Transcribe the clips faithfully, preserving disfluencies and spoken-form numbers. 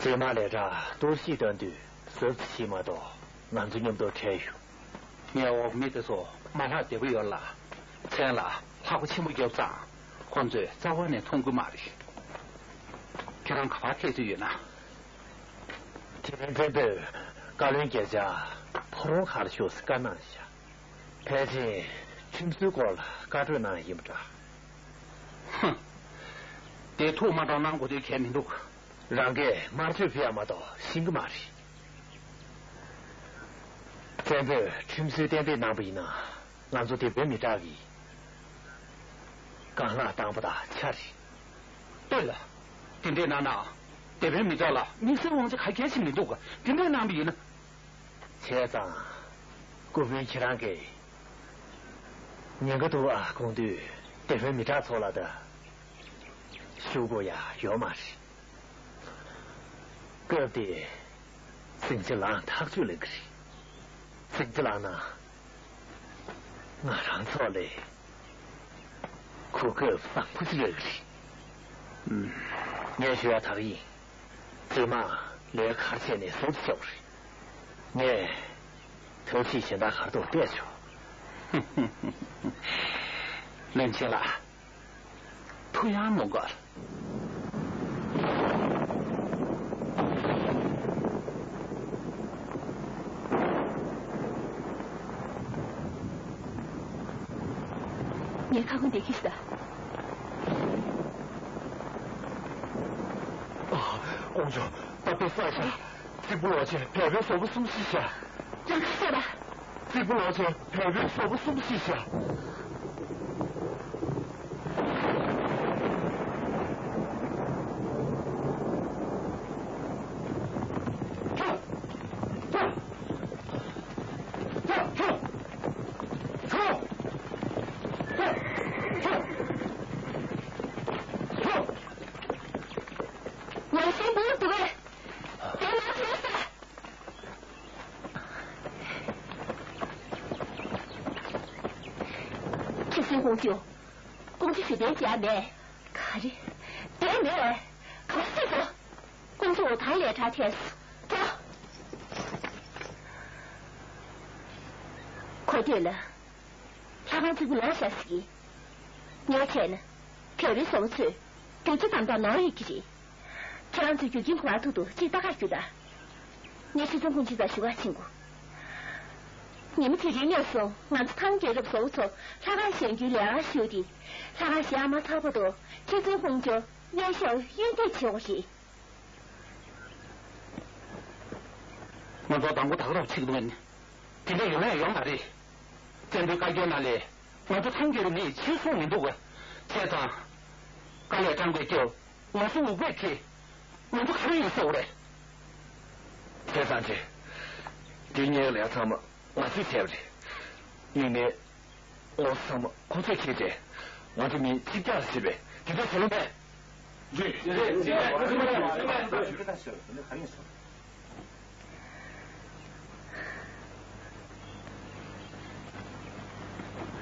དེ་མ་ལས་དྲག་གཏོར་བཤིག་གཏོང་དུས་གཟབ་ཙམ་བྱེད་མ་གཏོགས་ང་ཚོ་མཉམ་དུ་ཁྲལ་ཞུ། ངའི་འོག་མི་དེ་ཚོ་མ་ལྷག་བདེ་པོ་ཡོད་ལ། མཚན་ལ་ལྷག་པ་ཆེན་པོ་བརྒྱབ་ཙང་ཁོ་ཚོས་རྩ་བ་ནས་མཐོང་གི་མ་རེད། ཁྱེད་རང་ག་པར་ཐད་ཀྱི་ཡོད་ན། དེ་རིང་བཙན་པོས་བཀའ་བློན་བརྒྱ་ཆ་ཕོ་རོང་ཁ་ལ་ཤོག་ཟེར་བཀའ་གནང་བཞག་ཕལ་ཆེར་ཁྲིམས་སྲོལ་སྐོར་ལ་བཀའ་གྲོས་གནང་ཡིན་པ་འདྲ། ཧུམ། དེ་ཐུགས་མ་དྲག་གནང་དགོས་དོན་གལ་མི་འདུག་རང་གིས་དམར་མཆོད་ཕུལ་ཡ་མ་གཏོགས་ཤེས་ཀྱི་མ་རེད། བཙན་པོས་ཁྲིམས་སྲོལ་གཏན་འབེབས་གནང་པ་ཡིན་ན་ང་ཚོ་སྡེ་དཔོན་མི་དྲག་གིས་རྐང་ལག་བཏང་པ་དང་ཆ་རེད། ལྟོས་ལ། དེ་འདྲས་གནང་ན་སྡེ་དཔོན་མི་དྲག་ལ་དམིགས་བསལ་དབང་ཆ་ག་གལ་ཞིག་མི་འདུག་དེ་འདྲས་གནང་པ་ཡིན་ན། བྱས་ཙང་སྐུ་དཔོན་ཁྱེད་རང་གིས་ཉེན་ཁ་འདུག་ཨ་དགོངས་དུས་སྡེ་དཔོན་མི་དྲག་ཚོ་ལ་ད་ཞུ་དགོས་ཡ་ཡོད་མ་རེད། སྐབས་དེ་ཟིང་ཆ་ལངས་ཐག་ཆོད་ལེན་གི་རེད། ཟིང་ཆ་ལངས་ན་ང་རང་ཚོ་ལས་གོ་སྐབས་བཟང་པོ་ཞིག་རག་གི་རེད། ངས་ཞུ་ཡ་དག་ཡིན། རྗེས་མ་ལས་ཁར་བྱས་ནས་ཟུར་དུ་བཞག་རེད། ངས་ཐབས་ཤེས་གཞན་དག་གར་དུ་བལྟས་ཆོག་བློན་ཆེན་ལགས། ཐུགས་ཡང་མོ་དགའ། ངས་ཁ་ཁུ་འདེགས་ཀྱི་ཤི་ད། ཨ། དཀོན་མཆོག་ད་དཔེ་བསགས་ཤག་རྫིག་པོ་ལོག་ཆེན་བལ་པོའི་བཟོ་པོ་གསུམ་ཤི་ཤག་རང་ཁ་ཤས་ལ། རྫིག་པོ་ལོག་ཆེན་བལ་པོའི་བཟོ་པོ་གསུམ་ཤི་ཤག་ང་སེམས་འགུལ་འདུག་གས། དེ་ལ་ཐོས་ས། ཁྱེད་སེམས་ཁོང་ཁྱོད། ཀོང་ཅི་ཞུ་དོན་ཅི་ཡང་མེད། ག་རེ། དོན་མེད། ག་སྲིད་དོ། ཀོང་ཅི་འོ་ཐང་ལས་དྲག་ཐལ་སོ། ཀྱོ། ཁོ་དེ་ལ། ལྷ་ཁང་ཚུགས་པ་ལོག་བཞག་ཟིག་ངས་བྱས་ན། བལ་པོའི་བཟོ་པོ་ཚོས་རྒྱུག་ཁྱི་དམ་དྲག་ནོར་ཡོད་ཀྱི་རེད། ཁྱེད་རང་ཚོས་རྒྱུག་ཁྱི་འཁོར་བ་ཐུག་ཏུ་གཅིག་ལྟ་ག་རྒྱུག་ད། ངས་ཁྲི་སྲོང་ཀུན་སྤྱོད་རྩར་ཞུ་ག་ཕྱིན་དགོས། ཉི་མ་དེ་རིང་ནས་བཟུང་ང་ཚོ་ཐང་རྒྱལ་རབས་བཟོ་བོ་ཚོ་ལྷ་ཁང་བཞེངས་རྒྱུའི་ལས་ཀ་ཞུས་ཏེ། ལྷ་ཁང་བཞེངས་མ་ཚར་བར་དུ་ཁྲི་སྲོང་ཀུན་སྤྱོད་གཡས་ཞབས་གཡོན་ཐེབས་བྱེད་དགོས་རེད། ང་ཚོ་དང་པོ་ད་ག་རང་ཕྱིར་འདུག་ཨ་ནི། དེ་འདྲ་ཡོང་ཡ་ཡོད་མ་རེད། བཙན་པོའི་བཀའ་བཀྱོན་ནང་ལས་ང་ཚོ་ཐང་རྒྱལ་རབས་ནས་ཕྱིར་སོང་མི་འདུག་ག་བྱས་ཙང་། དཀའ་ལས་སྤྲང་པོས་སྐྱོབ། ང་ཚོ་འུག་པས་ཁྱེར། ང་ཚོ་ག་རེ་ཡིན་ཟེར་བ་རེད། བྱས་ཙང་ཅི། འདི་ངའི་ལས་ཚང་མ་ང་ཚོས་བྱས་པ་རེད། ཡིན་ནའི། ངོ་ཚ་མ་ཁོ་ཚོས་ཁྱེད་ཀྱིས་ང་ཚོ་མི་གཅིག་རྒྱག་ལ་བྱེད་པས་དེ་འདྲ་བྱེད་ལོ་མེད། རེད། རེད། རེད། རེད།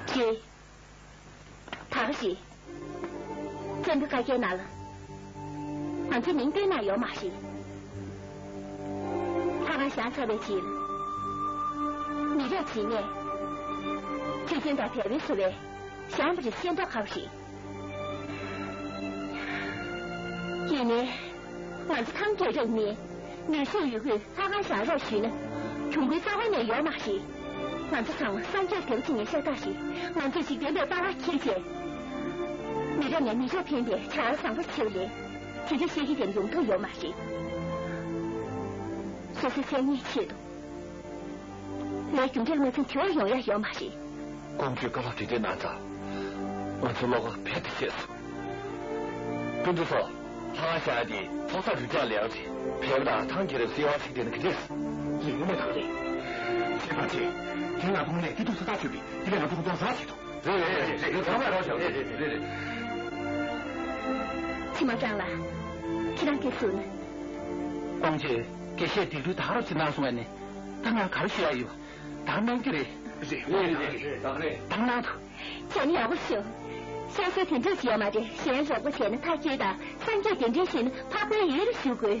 ད་ག་རེད། བཙན་པོའི་བཀའ་རྒྱའི་ནང་ལ། ང་ཚོའི་མིང་བཏོན་གནང་ཡོད་མ་རེད། ལྷ་ཁང་བཞེངས་ཚར་བའི་རྗེས་ལ། མི་རབས་རྗེས་མས། ཁྲི་བཙུན་དང་བལ་པོའི་བཟོ་པས་བཞེངས་པ་རེད་ཤེས་མདོག་ཁ་པོ་རེད། ཡིན་ནའི། ང་ཚོ་ཐང་རྒྱལ་རབས་ནས་ནུས་ཤུགས་ཡོད་རྒུས་ལྷ་ཁང་བཞེངས་རོགས་ཞུས་ན། གྱོང་གུན་རྩ་བ་ནས་ཡོད་མ་རེད། ང་ཚོ་ཚང་མ་སངས་རྒྱས་རྒྱལ་པོ་ཚོ་ནས་ཤ་སྟག་རེད། ང་ཚོས་འཇིག་རྟེན་པའི་ལྟ་བ་འཁྱེར་བྱས། མི་རབས་ནས་མི་རབས་འཕེན་པའི་བྱ་བ་བཟང་པོ་བྱེད་པ་ལས། དེ་འདྲ་བཤད་ཀྱི་དེ་ཡོང་ཐབས་ཡོད་མ་རེད། སོ་སོའི་མཚན་སྙན་ཆེད་དུ། ལས་རྒྱུ་འབྲས་ལ་མ་ཚིམ་དེ་བ་ཡོང་ཡ་ཡོད་མ་རེད། ཀོང་ཇོས་བཀའ་སློབ་དེ་འདྲའི་གནང་ཙང་། ང་ཚོའི་བློ་ཁོག་རྦད་དེ་ཆད་སོང་། སྤུན་ཟླ་ཚོ། ལྷ་ཁང་བཞེངས་ཡ་དེ་ཚོགས་བསགས་རུ་སྐྱོང་ལས་ཀ་རེད། བལ་པོ་དང་ཐང་རྒྱལ་རབས་སྲིད་དབང་ཞིག་བསྡད་ན་ག་འདྲས། རེད། དངོས་གནས་དག་རེད། བྱས་ཙང་ཅི། དེ་ང་ཚོ་དངོས་གནས་དེ་ཐུགས་སུ་ཐག་ཆོད་པས་དེ་ལས་ང་ཚོ་ཁོ་ཚོ་ར་བྱེད་ཐུབ། རེད། རེད། རེད། རེད། རེད། ཚང་མ་རོགས་བྱ། རེད། རེད། རེད། རེད། ཕྱི་མ་ཀྲང་ལ། ཁྱེད་རང་སྐད་ཟུར་ན། ཀོང་ཇོས་དགེ་བཤེས་སྡིག་རུས་དག་རབ་ཅིག་གནང་སོང་བས་ནི། ད་ང་ག་རེ་ཞུ་ཡ་ཡོད། ད་གནང་རྒྱུ་རེད། རེད། རེད། རེད། རེད། ད་གནང་ཐུབ། བྱས་ན་ཡག་པོ་ཞུ། ཤ་ཤ་དེ་འདྲ་ཅིག་ཡོད་མ་རེད། གཞན་རོགས་པ་བྱས་ན་ཐག་ཆོད་དང་སངས་རྒྱས་གདན་འདྲེན་ཞུས་ན་འཕགས་པའི་ཡུལ་ལ་བཞུགས་དགོས།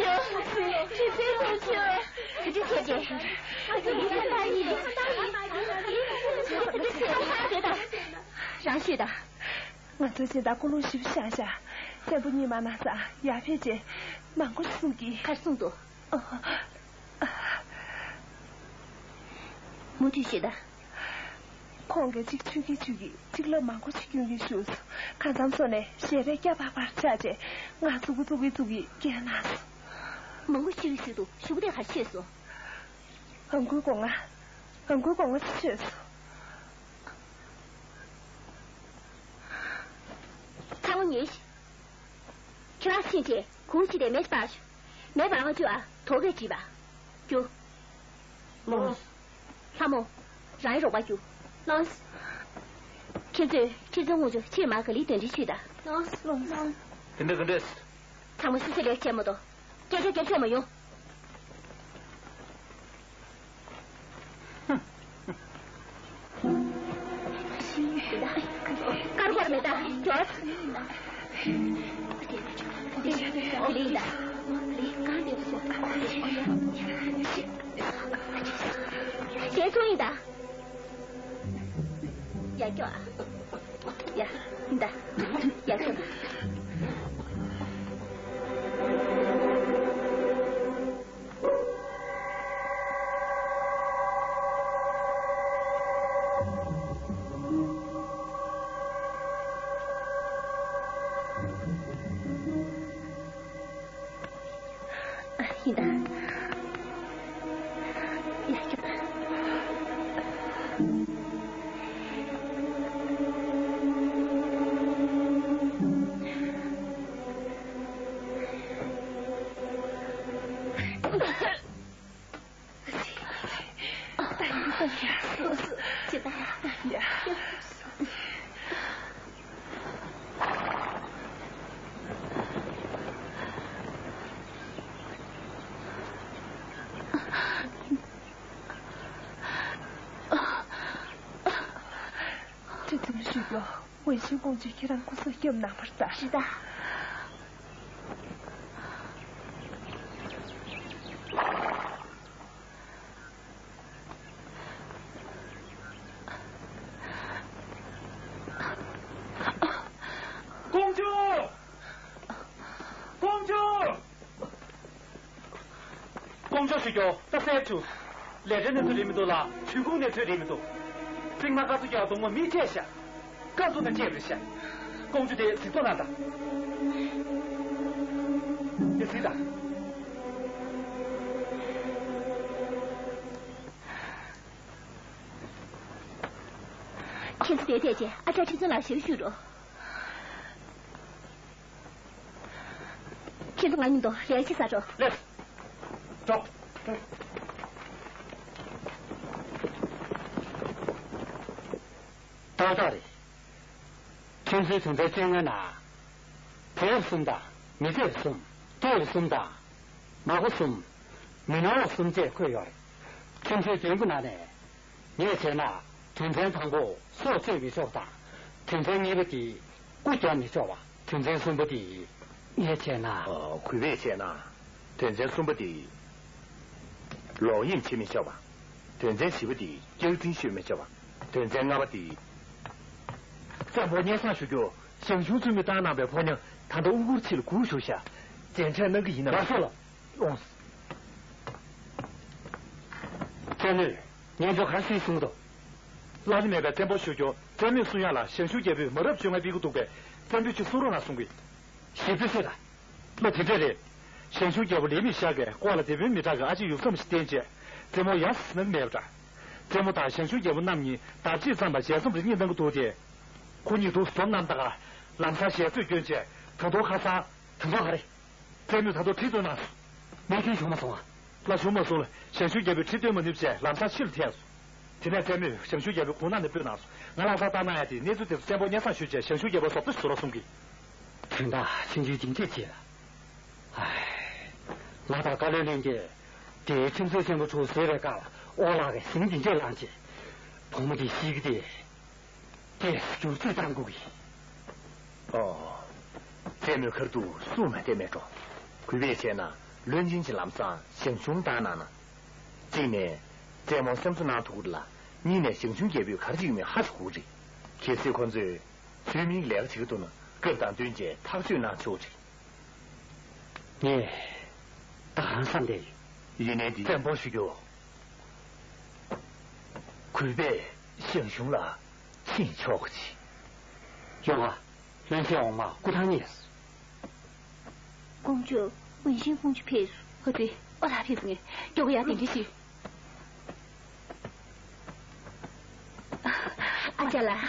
ཞུ། ཁྲི་ཚེ་ཐུགས་ཞུ། ཁྲི་ཚེ་ཐུགས་ཞུ། རང་ཤེས་དང་། ང་ཚོས་སྦྱིན་བདག་ཀུན་སློང་ཞིབ་བཤད་བྱ། བཙན་པོ་རྙིང་མ་ན་ཚ་ཡར་ཕེབས་རྗེས་མང་པོ་གསུང་གི། གར་གསུང་དུ། མུ་མཐུད་བཤད་དང་། ཁོང་གིས་གཅིག་ཆོས་ཀྱི་ཆོས་ཀྱི་གཅིག་ལབ་མང་པོ་ཞིག་སྐྱོན་གྱིན་བཞུགས་སོ། གང་འཚམ་སོང་ནས་ཞལ་རས་སྐྱ་པར་པར་ཆགས་རྗེས་ང་ཙུ་གུ་ཙུ་གི་ཙུ་གི་སྐྱེལ་གནང་སོ། མང་པོ་ཞིག་ཞིག་ཏུ་ཞུགས་དེ་གར་ཆས་སོ། ཨང་ཁུའི་སྒོ་ང་། ཨང་ཁུའི་སྒོ་ང་ཆས་སོ། ཚང་མ་ཉོན་ཞིག་ཁྱེད་རང་ཕྱིན་ཆད་གུང་ཕྱི་དེ་མེ་སྤར་ཞུ། མེ་སྤར་མ་བཅུག་ཨ་དོ་གས་བྲིས་པ། རྒྱུ། ལོངས། ལྷ་མོ། རང་ཡི་རོགས་པ་རྒྱུ། ལོངས། ཁྱེད་ཚོས་ཁྲི་ཚང་དབང་ཕྱུག་ཕྱིར་མར་ག་ལེར་གདན་འདྲེན་ཞུས་དང་། ལོངས། ལོངས། དེ་འདྲ་ག་འདྲས། ཚང་མ་སུ་སུ་ལས་བྱེད་མ་གཏོགས། སྐད་ཆ་རྒྱབ་ཆོག་མ་ཡོང་། དཀར་པོར་མེད་ད་འབྱོར། ཞེས་གསུངས་ཡིན་ད། ཡ་སྐྱོ་ཨ། ཡ། ཡིན་ད། ཡ་སྐྱོ། ཁྲི་ཚུལ་ཞུ་རྒྱུ། ཝུན་ཤིང་ཀོང་ཇོས་ཁྱེད་རང་སྐུ་སྲོག་སྐྱོབ་གནང་བར་ད། རེད་ད། ཀོང་ཇོ། ཀོང་ཇོ། ཀོང་ཇོ་ཞུ་རྒྱུ། ད་གསལ་བྱུང་། ལས་གྲྭའི་གནས་ཚུལ་རེད་མི་འདུག་ལ། ཆུན་ཁུང་གནས་ཚུལ་རེད་མི་འདུག། རྩིག་མ་ཀ་ཚོ་རྒྱག་གདོང་མ་མི་བཅད་ཤག། ཀ་ཚོ་ན་བཅད་རེད་ཤག། ཀོང་ཇོ་དེ་གཟིགས་རྟོག་གནང་དང་། དེ་གཟིགས་དང་། ཁྱེད་ཚོ་དེར་བསྡད་བྱས་ཨ་ཅག་ཁྲི་ཚུལ་ལགས་ཞུ་ཞུ་རོགས། ཁྱེད་ཚོ་ང་མཉམ་དུ་ལས་ཀ་བྱེད་ས་འགྲོ། ལེགས། འགྲོ། ཏག་ཏག་རེད། ཁྲིམས་སྲོལ་དོན་ཚན་བཅོ་ལྔ་ནང་། བྱས་པ་གསུམ་དང་། མི་བྱས་པ་གསུམ། སྤྲད་པ་གསུམ་དང་། མ་དགོས་གསུམ། མི་གནང་བ་གསུམ་བཅས་འཁོད་ཡོད་རེད། ཁྲིམས་སྲོལ་བདུན་གྱི་ནང་ནས། ངས་བྱས་ན་དོན་ཚན་དང་པོ་སྲོག་གཅོད་མི་ཆོག་པ་དང་། དོན་ཚན་གཉིས་པ་དེ་རྐུ་རྒྱག་མི་ཆོག་པ། དོན་ཚན་གསུམ་པ་དེ་ངས་བྱས་ན། ཨ། གུས་པས་བྱས་ན་དོན་ཚན་གསུམ་པ་དེ་ལོག་གཡེམ་བྱེད་མི་ཆོག་པ། དོན་ཚན་བཞི་པ་དེ་སྐྱག་རྫུན་ཤོད་མི་ཆོག་པ། དོན་ཚན་ལྔ་པ་དེ། བཙན་པོ་སྙན་སེང་ཞུ་རྒྱུ། ཞང་ཞུང་བཙུན་མོས་བཏང་གནང་བའི་ཕོ་ཉ་ད་ལྟ་དབུ་གུར་ཕྱི་ལ་སྒུག་བཞུགས་ཤག། མཇལ་འཕྲད་གནང་གི་ཡིན་ནམ། ལགས་སོ་ལགས། ཨོང་། བཙན་མོས་སྙན་ཐོ་ག་རེ་ཞུས་གསུངས་འདུག། བླ་རེ་མེད་པའི་བཙན་པོ་ཞུ་རྒྱུ། བཙན་མོས་གསུང་ཡག་ལ་ཞང་ཞུང་རྒྱལ་པོས་མ་རབས་བཅོ་ལྔ་སྤེལ་གྱི་འདུག་པས། བཙན་པོས་ཅིག་གསུང་རོགས་གནང་གསུང་གི། ཞིབ་ཏུ་ཤོད་དང་། ལོ་དེ་འདྲ་རེད། ཞང་ཞུང་རྒྱལ་པོ་ལས་མི་ཤག་གིས་ལྐོག་ལ་དེད་དཔོན་མི་དྲག་གི་ཨ་ཅེ་ཡུགས་ས་མ་ཞིག་བསྟན་རྗེས། བཙན་མོ་ཡར་སོང་ནི་མེད་པ་འདྲ། བཙན་མོ་དང་ཞང་ཞུང་རྒྱལ་པོ་རྣམ་གཉིས་དར་ལྕེ་ཙམ་པ་ཞལ་འཛོམས་རེ་གཉིས་གནང་གི་འདུག་སྟེ། ཁོ་གཉིས་འདུག་སེ་འཛོམས་གནང་དང་། ལམ་སང་ཞལ་ཚོད་བསྐྱོན་རྗེས་ད་དུང་ཁ་སང་། ད་དུང་ག་རེ། བཙན་མོས་ད་དུང་ཁྲི་སྟོན་གནང་སོང་། གནས་ཚུལ་བྱུང་མ་སོང་ང་། ལགས། བྱུང་མ་སོང་ལགས། ཞང་ཞུང་རྒྱལ་པོས་ཁྲི་སྟོན་མ་ནུས་བྱས་ལམ་སང་ཕྱི་ལ་ཐལ་སོང་། དེ་ནས་བཙན་མོས་ཞང་ཞུང་རྒྱལ་པོའི་གུང་ནང་ནས་སྤོས་གནང་སོང་། ང་ལམ་སང་བཏང་གནང་ཡ་དེ་གནས་ཚུལ་དེ་ཚོ་བཙན་པོར་སྙན་སེང་ཞུས་བྱས་ཞང་ཞུང་རྒྱལ་པོར་བཟོ་ལྟ་ཞིག་བཟོ་རོགས་གསུང་གི། དོན་དག་ཆུང་ཆུང་འདི་འདྲས་བྱས་ལ། ཨའི། ང་དང་བཀའ་བློན་ལྷན་རྒྱས་དེའི་ཁྲིམས་རྩོད་ཆེན་པོ་ཚོ་བཟོས་པའི་སྐབས་ལ་ཨོ་ལགས་ཀྱིས་ཟིང་འདི་འདྲས་བསླངས་བྱས། བུ་མོ་དེ་ཤི་གི་དེ། དེ་སྒྱུར་རྩོད་བཏང་དགོས་གི། ཨོ། རྩེད་མོའི་ཁར་དུ་སྲུང་མ་བསྡད་མེད་འགྲོ། གུས་པས་བྱས་ན་བློན་ཆེན་གྱིས་ལམ་སང་ཞང་ཞུང་བཏང་གནང་ན། གཅིག་ནས། རྩེད་མོར་སེམས་གསོ་གནང་ཐུབ་ཀྱི་རེད་ལ། གཉིས་ནས་ཞང་ཞུང་རྒྱལ་པོས་ག་རེ་བྱེད་ཀྱི་ཡོད་མེད་ཧ་གོ་གི་རེད། གལ་སྲིད་ཁོ་ཚོས་ཚུལ་མིན་ལས་ཀ་བྱེད་ཀྱི་འདུག་ན་སྐབས་དང་བསྟུན་བྱས་ཐག་གཅོད་གནང་ཆོག་གི་རེད། ངས་ད་ག་རང་བསམ་བསྡད་ཡོད། ཡིན་ནའི་འདི་བཙན་པོར་ཞུ་རྒྱུ། གུས་པས་ཞང་ཞུང་ལ་ཕྱིན་ཆོག་གི། ཡོང་ང་། བློན་ཆེན་འོག་མ་སྐུ་ཐང་རྙེད་སོང་། ཀོང་ཇོ། ཝུན་ཤིང་ཀོང་ཇོ་ཕེབས་སོང་། ཧོ་ཙི། ཨོ་ལགས་ཕེབས་སོང་ངས། མགྱོགས་པོ་ཡར་གདན་འདྲེན་ཞུས། ཨ་ཅག་ལགས།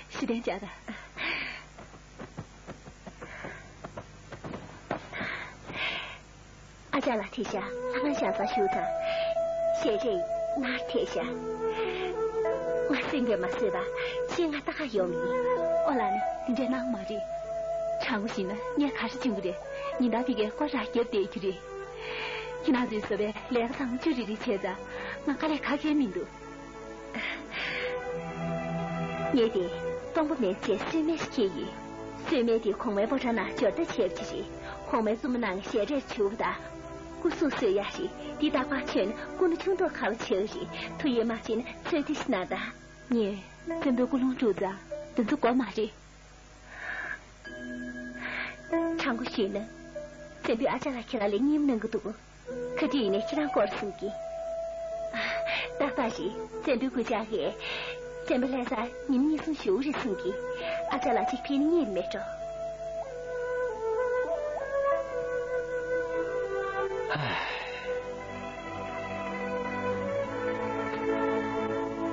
བཞུགས་གདན་འཇགས་དང་། ཨ་ཅག་ལགས་ཐུགས་ཤ་ལྷ་ཁང་བཞེངས་ས་བཞུགས་དང་། ཞལ་རས་ནར་ཐེབས་ཤག། ང་སེམས་ཀྱིས་མ་བཟོད་པ་ཅི་ང་ལྟ་ག་ཡོང་མི་ཡིན། ཨོ་ལགས་ནི་འདི་འདྲས་གནང་མ་རེད། དྲང་པོ་ཞུས་ན་ངས་ག་རེ་བྱུང་གི་རེད། ཉིན་ལྟར་ཕ་གིར་སྐོར་ར་བརྒྱབ་བསྡད་རྒྱུ་རེད། ཁྱེད་རང་ཚོས་བཟོ་བའི་ལས་ཀ་ཚང་མ་ཅུ་རེ་རེ་བྱས་ཙང་ང་དཀའ་ལས་ག་གེ་མི་འདུག། ངས་དེ་སྟོང་པ་མེད་ཚེ་སྲོལ་མེད་ཞིག་ཁྱེར་ཡིན། སྲོལ་མེད་དེ་གོང་མའི་ཕོ་བྲང་ནང་འབྱོར་ལྟ་བྱས་པ་ཅིག་རེད། གོང་མའི་བཙུན་མོ་ནང་གི་ཞལ་རས་བྱུག་པ་དང་། སྐུ་གཟུགས་གསོལ་ཡག་རེད། འདི་རྟག་པར་མཆོད་ན་སྐུ་ན་ཆུང་མདོག་ཁ་པོ་བྱེད་ཀྱི་རེད། ཐུགས་ཡིད་མ་ཆེས་ན་ཚོད་ལྟ་ཞིག་གནང་དང་། ངས་བཙན་པོའི་སྐུ་རླུང་དཀྲུགས་ཙང་འདི་ཚོ་དགོས་མ་རེད། དྲང་པོ་ཞུས་ན། བཙན་པོས་ཨ་ཅག་ལགས་ཁྱེད་རང་ལ་བརྙས་གནང་གི་འདུག། ག་དུས་ཡིན་ནའི་ཁྱེད་རང་སྐོར་གསུང་གི། ཏག་ཏག་རེད། བཙན་པོའི་སྐུ་ཕྱྭ་གིས། བཙན་པོའི་ལྷ་སར་ཉིན་གཉིས་གསུམ་བཞུགས་རེད་གསུང་གི། ཨ་ཅག་ལགས་གཅིག་ཕེབས་ན་བརྙས་མེད་འགྲོ།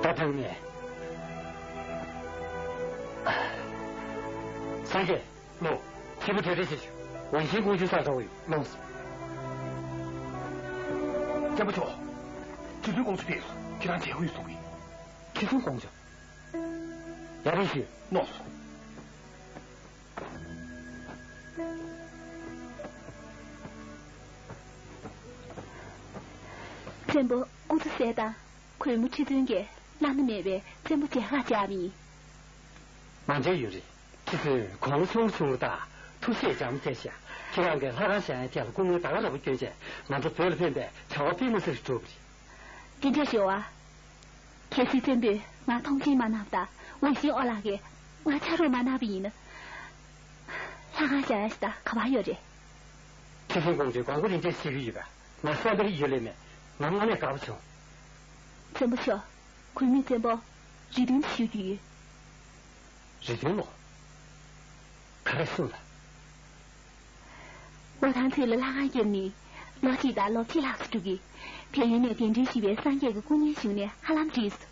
ད་ཐང་ནས། སངས་རྒྱས། ལོ། ཁྱེད་པོ་གྲ་སྒྲིག་བྱེད་ཤོག་ཝན་ཤིང་ཀུང་ཅུ་སར་འགྲོ་གི་ཡོད། ལོ། བཙན་པོ་མཆོག་ཁྲི་བཙུན་ཀོང་ཇོ་ཕེབས་སོང་། ཁྱེད་རང་མཇལ་དགོས་ཡོད་གསུང་གི། ཁྲི་བཙུན་ཀོང་ཇོ། ཡར་རེ་ཞུས། ལོ། བཙན་པོ་སྐུ་ཚེ་གསལ་དང་། གུས་མོ་ཁྲི་བཙུན་གྱིས་བླ་ན་མེད་པའི་བཙན་པོ་མཇལ་ཁ་བཅར་བ་ཡིན། མ་མཇལ་ཡོད་རེད། ཁྲི་བཙུན་གོང་ཆུང་ཆུང་རུ་དང་ཐུགས་བཞེད་འཇམ་ཐལ་ཤག་ཁྱེད་རང་གིས་ལྷ་ཁང་བཞེངས་ཡའི་ཐད་ལ་སྐུ་ངལ་ད་ག་ར་བ་བསྐྱོན་བྱས་ང་ཚོ་བོད་ལ་ཕན་པའི་བྱ་བ་དཔེ་མི་སྲིད་གྲུབ་པ་རེད། དེ་འདྲ་ཞུ་བ། གལ་སྲིད་བཙན་པོས་ང་མཐོང་ཆེན་མ་གནང་དང་ཝུན་ཤིང་ཨོ་ལགས་ཀྱིས་ང་ཆ་རོགས་མ་གནང་བ་ཡིན་ན། ལྷ་ཁང་བཞེངས་ཡ་ཞིག་ད་ག་པར་ཡོད་རེད། ཁྲི་བཙུན་ཀོང་ཇོས་དགོངས་པ་རིན་ཆེན་ཞུ་གི་ཡོད་པས་ང་བསམ་པའི་ཡུལ་ལས་མེད། ང་དངོས་གནས་དགའ་པོ་བྱུང་། བཙན་པོ་མཆོག་གུས་མོས་བཙན་པོར་རེ་འདུན་ཞུ་རྒྱུ་ཡོད། རེ་འདུན་ལོ། ག་རེ་གསུངས་ལ། ལོ་ཐང་ཚུན་ལ་ལྷ་ཁང་བརྒྱབ་ནས་ལོ་གཅིག་དང་ལོ་ཕྱེད་ལྷག་ཙམ་འགྲོ་གི། དེ་ཡུན་ནས་གདན་འདྲེན་ཞུས་པའི་སངས་རྒྱས་ཀྱི་སྐུ་བརྙན་བཞུགས་ནས་ཧ་ལམ་འགྲིག་སོང་།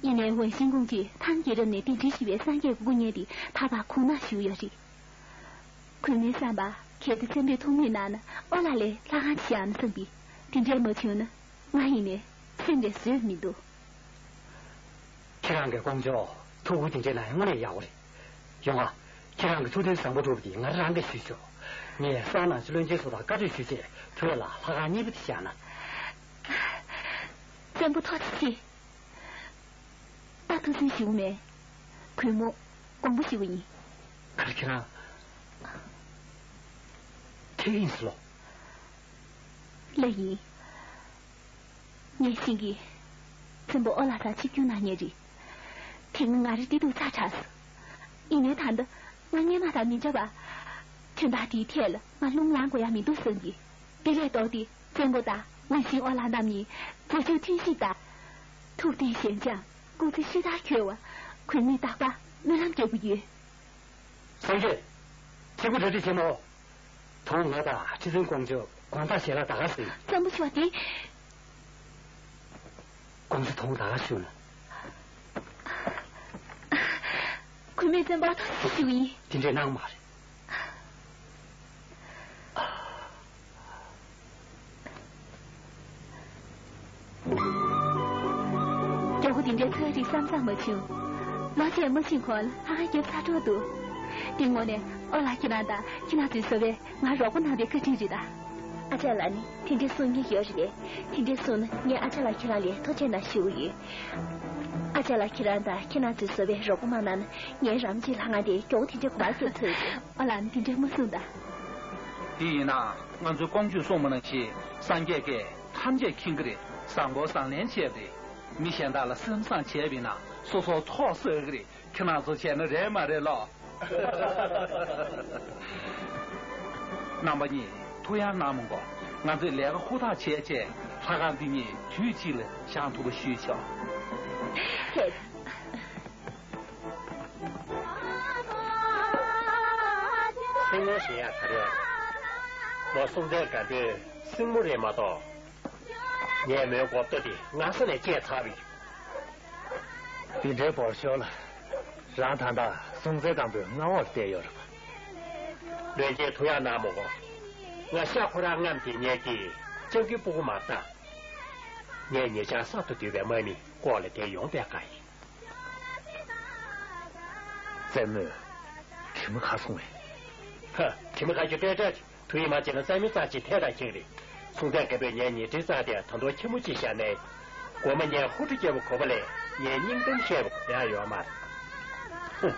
ཡིན་ནའི་ཝུན་ཤིང་ཀུང་ཅིས་ཐང་རྒྱལ་རབས་ནས་གདན་འདྲེན་ཞུས་པའི་སངས་རྒྱས་ཀྱི་སྐུ་བརྙན་དེ་ད་བར་ཁུག་ནས་བཞུགས་ཡོད་རེད། གུས་མོའི་བསམ་པར་གལ་ཏེ་བཙན་པོས་ཐུགས་མོས་གནང་ན་ཨོ་ལ་ལས་ལྷ་ཁང་ཅིག་བཞེངས་ན་བསམ་གི། དེ་འདྲས་མ་བྱུང་ན། ང་ཡིན་ནའི་སེམས་ལས་བཟོད་མི་འདུག་ཁྱེད་རང་གིས་ཀོང་ཇོར་ཐུགས་ཁུར་དེ་འདྲས་གནང་ཡ་དངོས་གནས་ཡག་པོ་རེད། ཡོང་ང་། ཁྱེད་རང་གི་ཐུགས་འདུན་བཟང་པོ་སྒྲུབ་པ་དེ་ང་རང་གིས་ཞུས་ཆོག་ངས་སོག་ནང་གི་བློན་ཆེན་ཚོ་དང་བཀའ་གྲོས་ཞུས་རྗེས་བོད་ལ་ལྷ་ཁང་གཉིས་པ་དེ་བཞེངས་ན། བཙན་པོ་ཐུགས་རྗེ་ཆེ། ད་ཐུགས་སུན་ཞུ་མེད། གུས་མོ་དགོངས་པ་ཞུ་གི་ཡིན། ག་རེ། ཁྱེད་རང་ཐེག་ཡིན་ཟེར་ལོ། ལགས་ཡིན། ངས་ཤེས་ཀྱི། བཙན་པོ་ཨོ་ལགས་དང་ཆིབས་བསྒྱུར་གནང་མཁན་རེད། དེ་སྔ་ང་རང་བདེ་སྡུག་ཚ་དྲགས་སོང་། ཡིན་ནའི་ད་ལྟ་ང་སྔོན་མ་དང་མི་འདྲ་བར། དོན་དག་དེའི་ཐད་ལ་ང་རླུང་ལངས་དགོས་ཡ་མི་འདུག་བསམ་གྱི། དེ་ལས་ལྡོག་སྟེ་བཙན་པོ་དང་ཝུན་ཤིང་ཨོ་ལགས་རྣམ་གཉིས་མཛའ་གཅུགས་མཐུན་གཤིབ་དང་། ཐུབ་བསྟན་ཞན་ཆགས་སྐུ་ཚེ་ཤི་དར་འཁྱོལ་བར་གུས་མོས་རྟག་པར་སྨོན་ལམ་རྒྱག་གི་ཡོད། སངས་རྒྱས། ཁྱེད་ཀྱིས་གྲ་སྒྲིག་བྱེད་མོ། དོང་ང་དང་ཁྲི་བཙུན་ཀོང་ཇོ་དགོང་དག་ཞལ་ལག་ད་ག་ཟིན། བཙན་པོ་མཆོག་དེ། ཀོང་ཇོ་དོང་ད་ག་བཞུགས་ན། གུས་མོས་བཙན་པོར་ཐུགས་རྗེ་ཆེ་ཞུ་གི་ཡིན། དེ་འདྲས་གནང་མ་རེད། རྒྱལ་པོ་དེ་འདྲའི་ཚ་རིགས་བསམ་བསམ་མ་བྱུང་། ལོ་བཅས་མ་ཕྱིན་གོང་ལ་ལྷ་ཁང་བརྒྱབ་ཚར་འགྲོ་འདུག་དེ་དངོས་གནས་ཨོ་ལགས་ཁྱེད་རང་དང་ཁྱེད་རང་ཚོའི་བཟོ་པས་ང་རོགས་པ་གནང་བའི་བཀའ་དྲིན་རེད་ད། ཨ་ཅག་ལགས་ནི་དེ་འདྲས་གསུང་མཁན་ཡོད་རེད་པས། དེ་འདྲས་གསུངས་ན་ངས་ཨ་ཅག་ལགས་ཁྱེད་རང་ལ་ཐུགས་རྗེ་གནང་ཞུ་གི་ཡོད། ཨ་ཅག་ལགས་ཁྱེད་རང་དང་ཁྱེད་རང་ཚོའི་བཟོ་པས་རོགས་པ་མ་གནང་ན་ངའི་རང་གི་ལྷ་ཁང་དེ་མགྱོགས་པོ་དེ་འདྲས་གོང་བར་འགྱུར་ཐུབ་ཀྱི། ཨོ་ལགས་ནི་དེ་འདྲས་མ་གསུངས་ད། དེ་ཡིན་ན་ང་ཚོའི་ཀོང་ཇོས་གསུངས་པ་ནང་བཞིན་སངས་རྒྱས་ཀྱིས་ཐམས་ཅད་མཁྱེན་གྱི་རེད། བཟང་པོ་བཟང་ལན་བྱས་པ་རེད། མི་གཞན་དག་ལ་སེམས་བཟང་བྱས་པ་ཡིན་ན་སོ་སོ་ཚོགས་བསགས་ཀྱི་རེད། ཁྱེད་རང་ཚོ་བྱས་ན་རེད་མ་རེད་ལོ། རྣམ་པ་གཉིས་ཐུགས་ཡང་གནང་མི་དགོས། ང་ཚོས་ལས་ཀ་ཧུར་ཐག་བྱས་བྱས་ལྷ་ཁང་འདི་ཉིད་དུས་གཅིག་ལ་བཞེངས་ཐུབ་པ་ཞུས་ཆོག་ཧེ། སེམས་ངལ་ཞེད་ཡག་ག་རེ་ཡོད། མོ་སྲོང་བཙན་སྒམ་པོས་སྲིང་མོ་རེད་མ་གཏོགས། ངས་མོའི་མགོ་ཐོག་དེ་སྔ་ས་ནས་བཅད་ཚར་བ་ཡིན། འདི་འདྲའི་བོར་ཤོར་ལ། རང་ད་ལྟ་སྲོང་བཙན་སྒམ་པོའི་མངའ་འོག་ལ་བསྡད་ཡོད་རེད་པ། བློན་ཆེན་ཐུགས་ཡག་གནང་མི་དགོས། ང་ཤ་ཁོ་རང་རྔམ་གྱིས་ཉལ་གྱི་སྤྱང་ཀི་སྤུ་གུ་མ་རེད་ད། ངས་ཉེ་ཆར་གསར་དུ་བསྡུས་པའི་དམག་མི་བསྐོར་ལ་དེར་ཡོང་བསྡད་པ་ཡིན། བཙན་མོས་གྲིབ་མ་ཁ་སོང་བས། ཧ། གྲིབ་མ་ཁ་རྒྱུ་སྤྲོས་བྲལ་གྱི་ཐུགས་ཡིད་མ་ཆེས་ན་བཙན་མོའི་རྩ་ཆེ་ཐལ་དང་ཁྱེགས་རེད། སྲོང་བཙན་སྒམ་པོས་ངའི་ཉལ་ཁྲིའི་རྩར་དེར་ད་དུང་ཁྱི་མོ་གཅིག་བཞག་ནས། དགོང་མོ་ངས་ཧུར་ཐག་བརྒྱབ་པ་གོ་བ་ལས་ངས་སྙིང་གཏམ་བཤད་པ་གོ་ཡག་ཡོད་མ་རེད། ཧུ།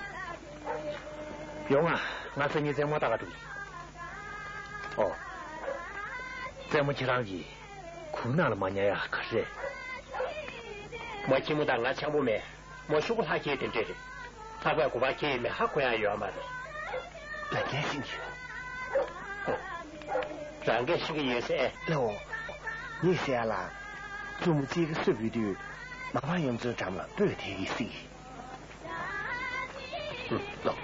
ཡོང་ང་། ང་སང་ཉིན་བཙན་མོ་ལྟ་ག་འགྲོ་གི། ཨོ། བཙན་མོ་ཁྱེད་རང་གིས་གུར་ནང་ལ་མ་ཉལ་ཡག་ག་རེ་རེད། མོ་ཁྱི་མོ་དང་ང་འཆམ་པོ་མེད། མོ་ཤོག་གུ་ལྷག་ཁྱེར་དེ་འདྲས་རེད། ལྷག་པའི་གུ་པར་ཁྱེར་ཡོད་མེད་ཧ་གོ་ཡག་ཡོད་མ་རེད། ད་ངས་ཤེས་ཀྱི་ཡོད། རང་གིས་ཤེས་ཀྱི་ཡོད་ཟེར། ལགས་འོ། ངས་ཟེར་ཡག་ལ། བཙུན་མོ་གཅིག་གིས་གསོས་ཕུལ་དུས། མ་པ་གཡུ་མཚོའི་འགྲམ་ལ་སྤོས་དེ་གིས་བསྲེགས། ལོ།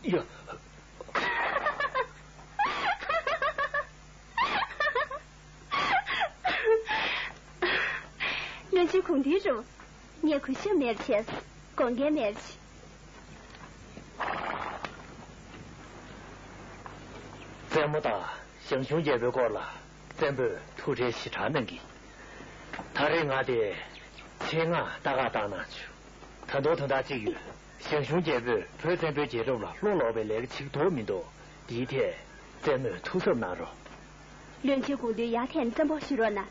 ཡ། བློན་ཆེན་གུང་ཐང་རུ། ངས་གུས་ཞབས་མེད་བྱས། དགོངས་འགལ་མེད་བྱས། བཙན་མོ་དང་ཞང་ཞུང་རྒྱལ་པོའི་སྐོར་ལ་བཙན་པོས་ཐུགས་ཁྲལ་ཞེ་དྲག་གནང་གི། ད་རེས་ང་དེ་ཆེད་མངགས་ལྟ་ག་བཏང་གནང་བྱུང་། ད་དུང་དོན་དག་གཅིག་ཡོད། ཞང་ཞུང་རྒྱལ་པོས་བོད་བཙན་པོའི་རྒྱལ་རབས་ལ་བློ་ལོག་པའི་ལས་ཀ་བྱེད་ཐུབ་མི་འདུག། དེའི་ཐད་བཙན་མོས་ཐུགས་གཟབ་གནང་རོགས། བློན་ཆེན་གུང་ཐང་ཡར་ཐེངས་བཙན་པོ་ཞུ་རོགས་གནང་།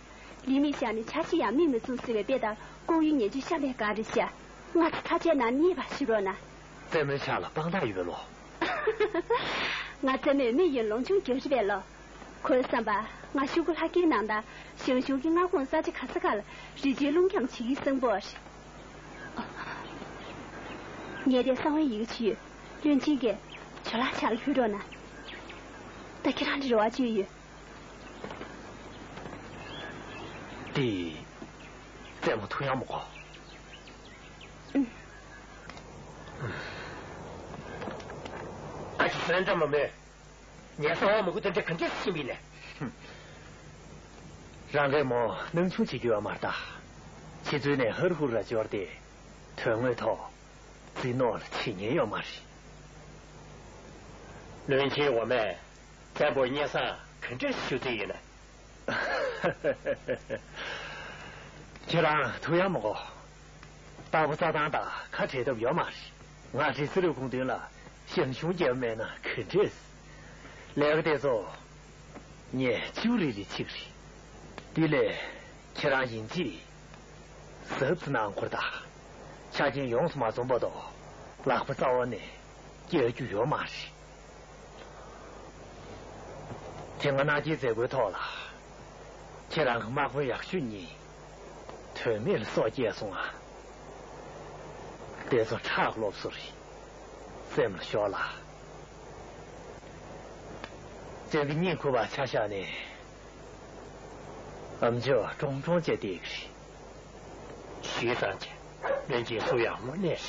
ལིག་མི་ཤག་ནི་ཆ་ཤས་ཡང་མིག་མི་བཙུམ་ཟེར་བའི་དཔེ་ལྟར་ལྐོག་གཡུ་ཉེན་ཆེ་ཤ་མེད་ག་རེ་བྱ། ང་ཚོ་ཚ་ཆེན་ནང་གནས་པ་ཞུ་རོགས་གནང་། བཙན་མོའི་ཕྱག་ལ་དཔང་རྟགས་ཡོད་པས་ལོ། ང་བཙན་མོའི་མི་ཡིན་ལོང་ཆུང་རྒྱག་རེ་བས་ལོ། ཁོའི་བསམ་པ་ང་ཤུ་གུ་ལྷ་སྐལ་ནང་དང་ཞང་ཞུང་གི་མངའ་ཁོངས་ས་ཆ་ག་ས་ག་ལ་རི་ཆེན་རླུང་འཁྱམས་བྱེད་ཀྱི་སང་པོ་རེད། ངས་དེ་གསང་བའི་ཡི་གེ་ཅིག་ཡོད། བློན་ཆེན་གྱིས་ཇོ་ལགས་ཕྱག་ལ་ཕུལ་རོགས་གནང་། ད་ཁྱེད་རང་གི་རེ་བ་ཅིག་ཡོད། དེ། བཙན་མོ་ཐུགས་ཡག་མོ་གོ། ཨུམ། ཨ་ཅེ་སོན་འགྲམ་མ་མོས། ངས་གསང་བ་མི་དགོས་དོན་འདྲ་ག་འདྲས་ཤེས་པ་ཡིན་ནས། རང་གིས་མོ་སྣང་ཆུང་བྱེད་རྒྱུ་ཡོད་མ་རེད་ད། ཕྱི་ཚུལ་ནས་ཧུར་ཧུར་ལ་འབྱོར་ཏེ། དོན་དངོས་ཐོག་རྫིག་ནོར་ལ་བྱེད་ཉེན་ཡོད་མ་རེད། བློན་ཆེན་འོག་མས་བཙན་པོ་སྙན་སེང་ག་འདྲས་ཞུ་རྩིས་ཡིན་ན། ཁྱེད་རང་ཐུགས་ཡག་མོ་གོ། རྟག་པར་རྩྭ་ཐང་དང་ཁ་བྲལ་ཐབས་ཡོད་མ་རེད། ང་རི་སི་རུ་ཁུང་མདུན་ལ་ཞང་ཞུང་རྒྱལ་པོ་མེད་ན་ག་འདྲས། ལས་ཀ་དེ་ཚོ་ངས་ཅིའུ་རི་རི་བྱེད་ཀྱི་རེད། དེ་ལས་ཁྱེད་རང་ཡིན་གཅིག་གཟབ་ཙམ་གནང་དགོས་རེད་ད། ཆ་རྐྱེན་ཡོངས་སུ་མ་འཛོམས་བར་དུ་ལག་པ་རྩ་བ་ནས་སྐྱེལ་རྒྱུ་ཡོད་མ་རེད། དེ་སྔ་མནའ་སྐྱེལ་མཛད་སྒོའི་ཐོག་ལ། ཁྱེད་རང་གི་དམག་དཔོན་ཡག་ཤོས་གཉིས། དོན་མེད་ལ་སྲོག་བསྐྱལ་སོང་ང་། དེ་ཚོ་ཁྲག་སློབ་གསོ་རེད། སེམས་ལ་ཤོར་ལ། སྤྱང་ཀི་གཉིད་ཁུག་པ་ཆ་བཞག་ནས། ཨམ་ཅོག་ཀྲོང་ཀྲོང་བྱས་བསྡད་ཀྱི་རེད། ཞེ་སྡང་ཅན། བློན་ཆེན་སུ་ཡང་དངོས་གནས་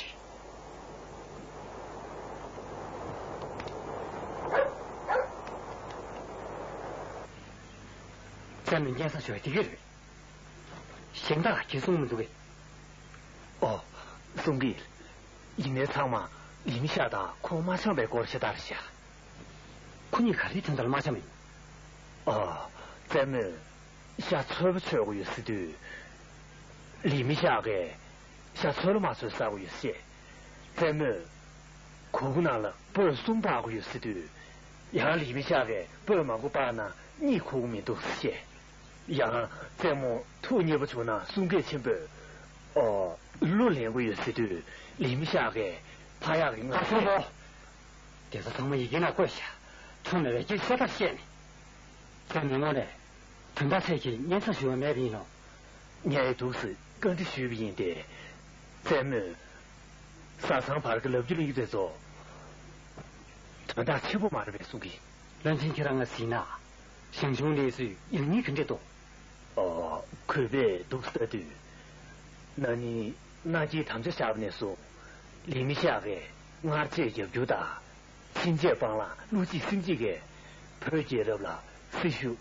རེད། བཙན་མོས་སྙན་སེང་ཞུ་བ་དེ་ག་རེད། གཞན་དག་གིས་གསུངས་མི་འདུག་གས། ཨོ། གསུང་གི། ཡིན་ནའི་ཚང་མ་ལི་མི་ཤག་དང་ཁོང་མ་འཆམ་པའི་སྐོར་བཤད་སྟངས་རེད་ཤག། ཁོ་གཉིས་ག་རེའི་དོན་དག་ལ་མ་འཆམ་ཡིན། ཨོ། བཙན་མོས་ཤ་འཚོལ་བ་འཚོལ་དགོས་ཡོད་ཟེར་དུས། ལི་མི་ཤག་གིས་ཤ་འཚོལ་མ་འཚོལ་ཟ་དགོས་ཡོད་ཟེར། བཙན་མོས་གོ་གུ་ནང་ལ་སྤོས་གསུམ་སྤར་དགོས་ཡོད་ཟེར་དུས། ཡང་ལི་མི་ཤག་གིས་སྤོས་མང་པོ་སྤར་ན་གཉིད་ཁུག་གི་མི་འདུག་ཟེར། ཡང་བཙན་མོ་ཐུགས་མཉེས་པོ་བྱུང་ན་གསུང་སྐད་ཆེན་པོས། ཨོ། གླུ་ལེན་དགོས་ཡོད་ཟེར་དུས་ལི་མི་ཤག་གིས་ཕ་ཡག་གི་ང་ཚོ་ཚོ། དེ་ཚོ་ཚང་མ་ཡི་གེ་ནང་བཀོད་ཤག། ཁྱོད་མེད་པའི་སྐད་ཤ་སྟག་བཤད་ནས། བཙན་མོའི་ངོས་ནས་དོན་དག་ཐད་ཀྱི་སྙན་སེང་ཞུ་བ་མེད་པ་ཡིན་ནོ། ངས་འདུག་སེ་བཀའ་འདྲི་ཞུས་པ་ཡིན་ཏེ། བཙན་མོས་བཟའ་ཚང་བར་གྱི་ལབ་རྒྱུ་གླེང་རྒྱུ་དེ་ཚོ་དོན་དག་ཆེན་པོ་མ་རེད་པས་གསུང་གི། བློན་ཆེན་ཁྱེད་རང་ང་གཟིགས་ན། ཞང་ཞུང་ལི་སུའི་ཡང་སྙིང་ག་འདྲས་འདུག། ཨོ། གུས་པས་འདུག་ལྟ་དུས། ན་ནིང་མནའ་སྐྱེལ་དམ་བཅའ་བཞག་པ་ནས་བཟུང་། ལི་མི་ཤག་གིས་སྔར་རྗེས་རྒྱབ་སྐྱོར་དང་། ཕྱིན་ཆད་སྤང་བླང་བློ་གཅིག་སེམས་གཅིག་གིས་བོད་རྒྱལ་རབས་ལ་སྲི་ཞུ་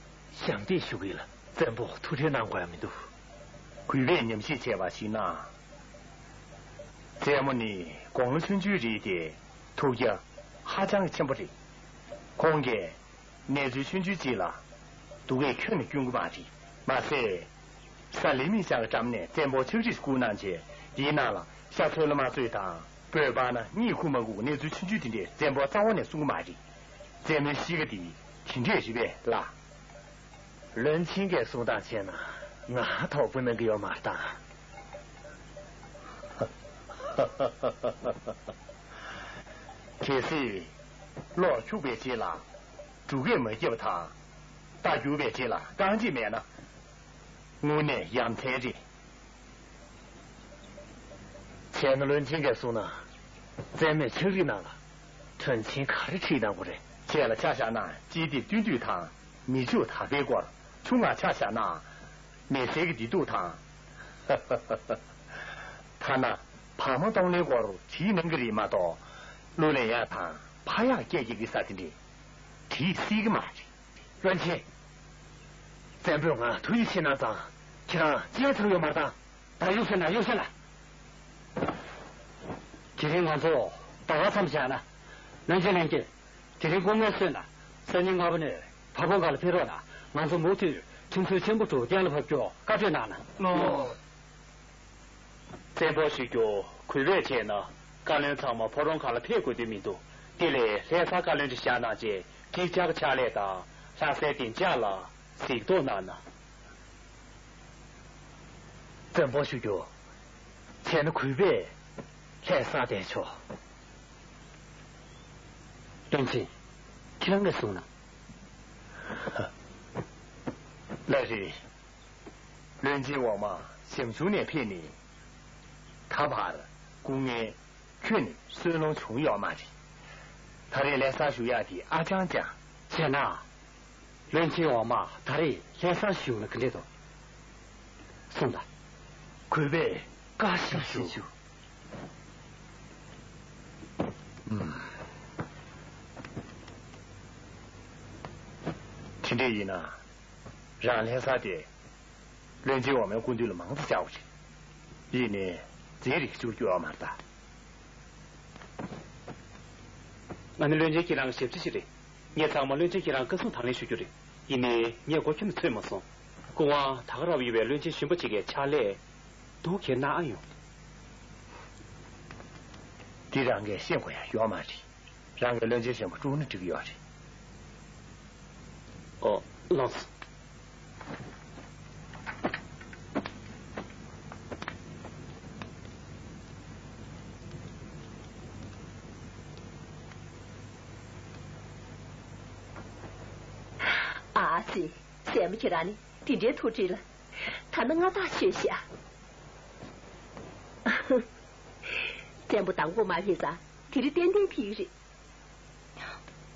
ཞབས་འདེགས་ཞུ་གི་ལ། བཙན་པོ་ཐུགས་ཁྲལ་གནང་དགོས་ཡ་མི་འདུག། གུས་པས་ཉམས་ཞིབ་བྱས་པར་གཞིགས་ན། བཙན་མོ་ནི་དགུང་ལོ་ཆུང་ཆུང་རེད་དེ། ཐུགས་རྒྱ་ཧ་ཅང་གི་ཆེན་པོ་རེད། ཁོང་གིས་གནས་ཚུལ་ཆུང་ཆུང་ཅིག་ལ་སྡུག་སྐད་ཁྱོན་ནས་སྐྱོན་གྱི་མ་རེད། མ་ཟད། གཟའ་ལི་མི་ཤག་གི་འགྲམ་ནས་བཙན་པོ་ཕྱག་བྲིས་བསྐུར་གནང་བྱས། དེའི་ནང་ལ་ཤ་འཚོལ་མ་འཚོལ་དང་། སྤོས་སྤར་ན་གཉིད་ཁུག་མ་ཁུག་གི་གནས་ཚུལ་ཆུང་ཆུང་དེ་འདྲས་བཙན་པོ་རྩ་བ་ནས་གསུང་གི་མ་རེད། བཙན་མོའི་གཤིས་ཀ་དེ་དེ་འདྲས་རེད་པས་ལགས། བློན་ཆེན་གྱིས་གསུང་སྟངས་བྱས་ན་ང་དོགས་པ་གནང་གི་ཡོད་མ་རེད་ད། གལ་སྲིད་གློག་འཁྱུག་པའི་རྗེས་ལ་འབྲུག་སྐད་མ་བརྒྱབ་དང་། རྟ་རྒྱུག་པའི་རྗེས་ལ་རྐང་རྗེས་མེད་ན། དངོས་གནས་ཡ་མཚན་རེད། བྱས་ན་བློན་ཆེན་གྱིས་གསུངས་ན། བཙན་མོས་ཕྱག་བྲིས་ནང་ལ་དོན་ཆེན་ག་རེ་བྲིས་གནང་དགོས་རེད། ཁྱེད་ལ་ཆ་བཞག་ན་སྤྱི་དེབ་བསྟུན་དུས་དང་མི་ཕྱུགས་དར་པའི་སྐོར། ཆུང་ང་ཆ་བཞག་ན་མི་སེར་གྱི་བདེ་སྡུག་དང་། ཐ་ན་བག་མ་གཏོང་ལེན་སྐོར་བྲིས་གནང་གི་རེད་མ་གཏོགས་གླུ་ལེན་ཡག་དང་། ཕ་ཡག་སྐད་ཀྱི་གི་ས་དེ་འདྲས་བྲིས་སྲིད་ཀྱི་མ་རེད། བློན་ཆེན། བཙན་པོས་ང་ཐུགས་ཡིད་ཆེས་གནང་ཙང་ཁྱེད་རང་ཅི་ཡང་ཚོར་ཡོད་མ་རེད་དམ། ད་གཡུག་ཟེར་ན་གཡུག་ཟེར་ལ། དེ་རིང་ང་ཚོ་ད་ག་མཚམས་བཞག་ན། བློན་ཆེན་ལྷན་རྒྱས། དེ་རིང་དགོང་མོའི་སོན་ལ་སང་ཉིན་སྔ་པོ་ནས་བ་ཕོ་སྒར་ལ་ཕེབས་རོགས་གནང་། ང་ཚོ་མུ་མཐུད་ཁྲིམས་རྩོད་ཆེན་པོ་དྲུག་གཏན་ལ་ཕབ་རྒྱུ་བཀའ་གྲོས་གནང་ན། ལོ། བཙན་པོ་ཞུ་རྒྱུ་གུས་པས་བྱས་ན་བཀའ་བློན་ཚང་མ་ཕོ་བྲང་ཁག་ལ་ཕེབས་དགོས་དོན་མི་འདུག་དེ་ལས་ལྷ་ས་བཀའ་བློན་ཁྲི་བཞག་གནང་རྗེས་ཀྱི་ལྕགས་ཕྱག་ལས་དང་ལྷ་སའི་བདེ་འཇགས་ལ་གཟིགས་རྟོག་གནང་ན། བཙན་པོ་ཞུ་རྒྱུ། བྱས་ན་གུས་པས་ལྷ་སར་བསྡད་ཆོག་བློན་ཆེན། ཁྱེད་རང་གིས་གསུངས་ན། ལགས་རེད། བློན་ཆེན་འོག་མ་ཞང་ཞུང་ནས་ཕེབས་ནས། ད་བར་སྐུ་ངལ་ཁྱོན་ནས་གསོ་ལོང་བྱུང་ཡོད་མ་རེད། ད་རེས་ལྷ་སར་བཞུགས་ཡག་དེ་ཨ་ཅང་ཅང་། བྱས་ན། བློན་ཆེན་འོག་མ་ད་རེས་ལྷ་སར་བཞུགས་ན་ག་འདྲས་འདུག་གསུངས་དང་། གུས་པས་བཀའ་བཞིན་ཞུ། ཨུམ། དེ་འདྲས་ཡིན་ན། རང་ལྷ་ས་དེ་བློན་ཆེན་འོག་མའི་སྐུ་མདུན་ལ་མང་དུ་བཅར་བ་རེད། ཡིན་ནའི་རྫས་རིགས་བཅུག་རྒྱུ་ཡོད་མ་རེད་ད། ང་ནི་བློན་ཆེན་ཁྱེད་རང་གི་ཞབས་ཕྱི་ཞིག་རེད། ངས་ཚང་མ་བློན་ཆེན་ཁྱེད་རང་བཀའ་གསུང་དང་ལེན་ཞུ་རྒྱུ་རེད། ཡིན་ནའི་ངས་མགོ་ཁྱོན་ནས་ཚོས་མ་སོང་། སྐུ་དབང་ད་ག་རང་ཡོད་པའི་བློན་ཆེན་གཞོན་པ་ཅིག་གི་ཕྱག་ལས་སྡུག་གེ་གནང་ཨ་ཡོང་། འདི་རང་གིས་ཤེས་དགོས་ཡ་ཡོད་མ་རེད། རང་གི་བློན་ཆེན་གཞོན་པ་དཀྲུགས་ན་འགྲིག་གི་ཡོད་རེད། ཨོ། ལགས་སོ། ཨ་ཙི། སྲས་མོ་ཁྱེད་རང་ནི་དེ་འདྲའི་ཐུགས་ཁྲལ་ལ། ཐ་ན་ང་ཐག་ཆོད་ཤག་བཙན་པོ་མདང་དགོང་མ་ཕེབས་ཙང་དེ་རིང་ཏན་ཏན་ཕེབས་ཀྱི་རེད།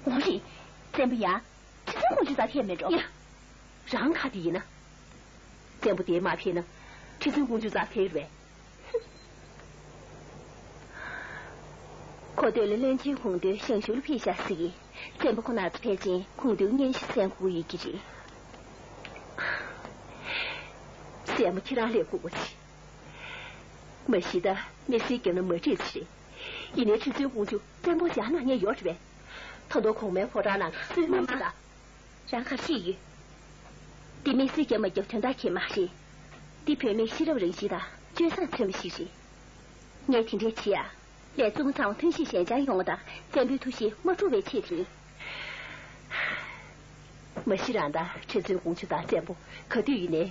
འོ་རེད། བཙན་པོ་ཡང་ཁྲི་བཙུན་ཀོང་ཇོ་རྩར་ཕེབས་མེད་འགྲོ། ཡ། རང་ཁ་དེ་ཡིན་ན། བཙན་པོ་དེ་མ་ཕེབས་ན་ཁྲི་བཙུན་ཀོང་ཇོ་རྩར་ཕེབས་རེད་པས། ཁོ་སྟོད་ལ་བློན་ཆེན་ཁོངས་གཏོགས་ཞང་ཞུང་ལ་ཕེབས་ཤག་ཟེར་གི། བཙན་པོ་ཁོ་ན་ཚོ་ཕལ་ཆེར་ཁོངས་གཏོགས་སྙན་ཞུ་གསན་དགོས་ཀྱི་ཡོད་ཀྱི་རེད། སྲས་མོ་ཁྱེད་རང་ལས་སྐུ་པོ་ཆེ། མ་གཞི་ད་མི་སེར་རྒྱབ་ན་མ་འགྲིག་ཚེ་རེད། ཡིན་ནའི་ཁྲི་བཙུན་ཀོང་ཇོ་བཙན་པོ་ཞག་ནང་ཉལ་ཡོད་རེད་པས། ད་དུང་གོང་མའི་ཕོ་བྲང་ནང་གསོལ་རས་ཅིག་དང་། རང་གར་ཤེས་ཡོད། འདི་མི་སེར་རྒྱབ་མ་རྒྱབ་དོན་དག་གི་མ་རེད། འདི་བུད་མེད་ཤེས་རབ་རང་བཞིན་དང་སྤྱོད་བཟང་མཚོན་པ་ཞིག་རེད། ངས་དེ་འདྲའི་བྱེད་ཡ། ལས་བཙུན་མོ་ཚང་མ་ཐོན་ཤེས་ཞན་ཆགས་ཡོང་བ་དང་བཙན་པོའི་ཐུགས་བཞེད་མ་འཁྲུག་པའི་ཆེད་དུ་ཡིན། མ་གཞི་རང་ད་ཁྲི་བཙུན་ཀོང་ཇོ་དང་བཙན་པོ་ག་དུས་ཡིན་ནའི་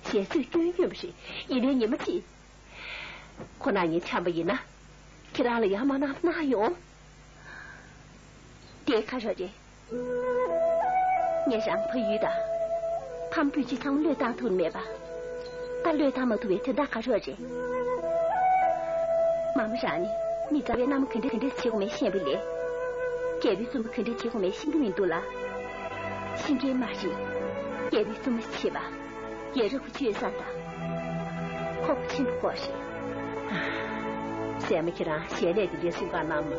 ཞལ་ཚོད་སྐྱོན་ཡོད་པ་རེད། ཡིན་ནའི་ཉི་མ་གཅིག་ཁོ་ན་ཉིད་འཁྱམས་པ་ཡིན་ན། ཁྱེད་རང་ལ་ཡ་མ་གནང་གནང་ཡོང་། དེ་ག་རེ་རེད། ངས་རང་ཕ་ཡུལ་དང་། ཕ་མ་བུ་གཅིག་ཚང་མ་བློས་བཏང་ཐུབ་མེད་པ། ད་བློས་བཏང་མ་ཐུབ་པའི་དོན་དག་ག་རེ་རེད། མ་མ་རང་ནི་མི་རྩ་བའི་མནའ་མ་ག་འདྲ་ག་འདྲ་བྱེད་དགོས་མེད་ཤེས་པ་ལས། རྒྱལ་པོའི་བཙུན་མོ་ག་འདྲ་བྱེད་དགོས་མེད་ཤེས་ཀྱི་མི་འདུག་ལ། ཤེས་མཁན་མ་རེད། རྒྱལ་པོའི་བཙུན་མོ་བྱེད་པ། ཡ་རབས་སྤྱོད་བཟང་དང་། ཁོག་པ་ཆེན་པོ་དགོས་རེད། སྲས་མོ་ཁྱེད་རང་ཞལ་ནས་དེ་འདྲའི་གསུང་གང་གནང་མ་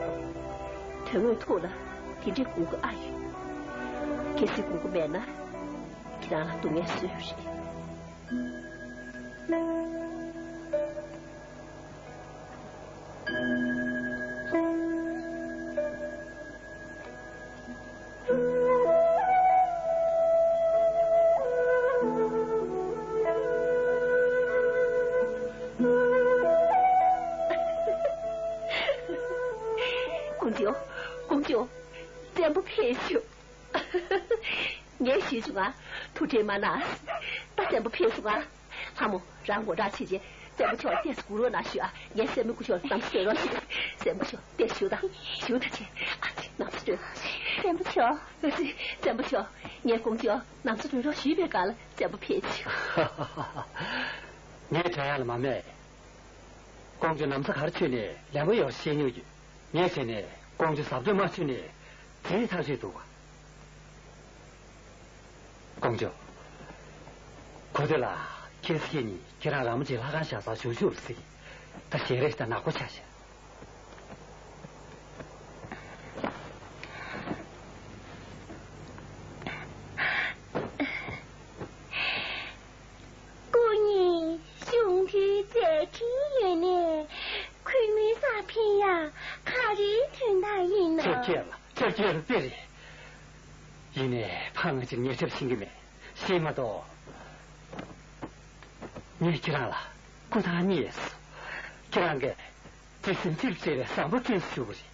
གཏོགས། དོན་དངོས་ཐོག་ལ་དེ་འདྲའི་དགོས་མཁོ་ཨ་ཡོད། གལ་སྲིད་དགོས་མཁོ་མེད་ན། ཁྱེད་རང་ལ་སྡུག་བསྔལ་བཟོས་པ་རེད། ཀོང་ཇོ། ཀོང་ཇོ། བཙན་པོ་ཕེབས་བྱུང་། ངས་ཞུས་བྱུང་ང་། ཐུགས་ཁྲལ་མ་གནང་། ད་བཙན་པོ་ཕེབས་སོང་ང་། ལྷ་མོ། རང་ངོ་སྐྲག་བྱེད་ཅེས། བཙན་པོ་མཆོག་ལ་ཏོག་ཙམ་སྒུག་རོགས་གནང་ཞུ་ཨ། ངས་སྲས་མོ་སྐུ་ཞབས་ལ་གནམ་ས་སྟོན་རོགས་ཞུ། བཙན་པོ་མཆོག་ཏོག་ཙམ་བཞུགས་དང་། བཞུགས་དང་བྱས། ཨ་ཙི། གནམ་ས་སྟོན། བཙན་པོ་མཆོག་ཨ་ཙི། བཙན་པོ་མཆོག་ངས་ཀོང་ཇོ་གནམ་ས་སྟོན་རོགས་ཞུས་པའི་སྒང་ལ་བཙན་པོ་ཕེབས་བྱུང་། ངས་དྲན་ཡག་ལ་མ་སྨྲས། ཀོང་ཇོ་གནམ་ས་གར་ཆུད་ནས་ལན་པོ་ཡོད་ཤེས་མྱོང་ཡོད། ངས་བྱས་ནས་ཀོང་ཇོ་ཟབ་སྟོན་མ་ཆུད་ནས་དེའི་ཐག་ཆོད་འདུག་ག་ཀོང་ཇོ། གོ་ཐོས་ལ་ཁྱེད་ཚོ་ཁྱེད་གཉིས་ཁྱེད་རང་རང་མོ་ཅིག་ལྷ་ཁང་བཞག་སར་བཞུགས་བཞུགས་ཟེར་གི། ད་ཞལ་རས་ཤིག་དང་ནག་པོ་ཆགས་ཤག་ག་རེ་དོན་དག་ཡིན་ན། ཁྱེད་ཁྱེད་ལ་ཁྱེད་ཁྱེད་ལ་དཔེ་རེད། ཡིན་ནའི་ཕ་ང་ཅིག་ཉེ་ཁྲིད་ཤེས་ཀྱི་མེད། ཤེས་མ་གཏོགས་ངས་ཁྱེད་རང་ལ་སྐུ་ཐང་རྙེད་སོང་། ཁྱེད་རང་གིས་དེ་སེམས་ཅིར་བྱས་པའི་བསམ་པ་སྐྱོན་ཞུ་བ་རེད།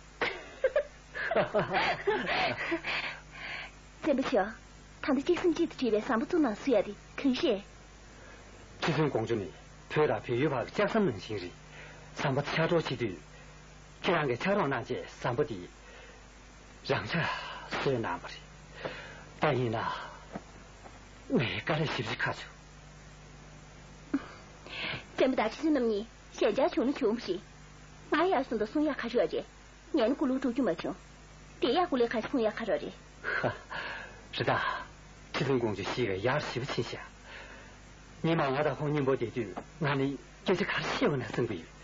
བཙན་པོ་ཆེ། ད་ལྟ་གཅིག་སེམས་གཅིག་ཏུ་བྲིས་པའི་ཟམ་པ་བཙུགས་གནང་སུ་ཡ་དེ་གང་རེད། ཁྲི་བཙུན་ཀོང་ཇོ་ནི་བོད་དང་བོད་ཡུལ་བར་གྱི་ལྕགས་ཟམ་ནང་བཞིན་རེད། ཟམ་པ་ཆག་གྲོགས་བྱེད་དུས་ཁྱེད་རང་གིས་ཕྱག་རོགས་གནང་བྱས་ཟམ་པ་འདི་རང་ཆག་བཟོས་གནང་བ་རེད། ད་ཡིན་ན་ངས་དཀའ་ལས་ཞེ་པོ་ཅིག་ཁག་བྱུང་། བཙན་པོ་དང་ཁྲི་བཙུན་རྣམ་གཉིས་ཞལ་མཇལ་བྱུང་ན་བྱུང་བ་རེད། ང་ཡར་སོང་དང་གསུང་ཡག་ག་རེ་ཡོད་རེད། ངས་ནི་སྐུ་ལུང་སྒྲུབ་རྒྱུ་མ་བྱུང་། དེ་ཡག་སྐུ་ལས་ག་ཞིག་གསུང་ཡག་ག་རེ་རེད། ཧ། རེད་ད། ཁྲི་བཙུན་ཀོང་ཇོ་གཤིས་ཀ་ཡག་ཞེ་པོ་ཕྱིན་ཤག་ཉི་མ་ང་དང་ཁོང་མཉམ་པོ་བསྡད་དུས་ང་ནི་སྐད་ཆ་ག་རེ་བཤད་དགོས་ན་བསམ་གྱི་ཡོད།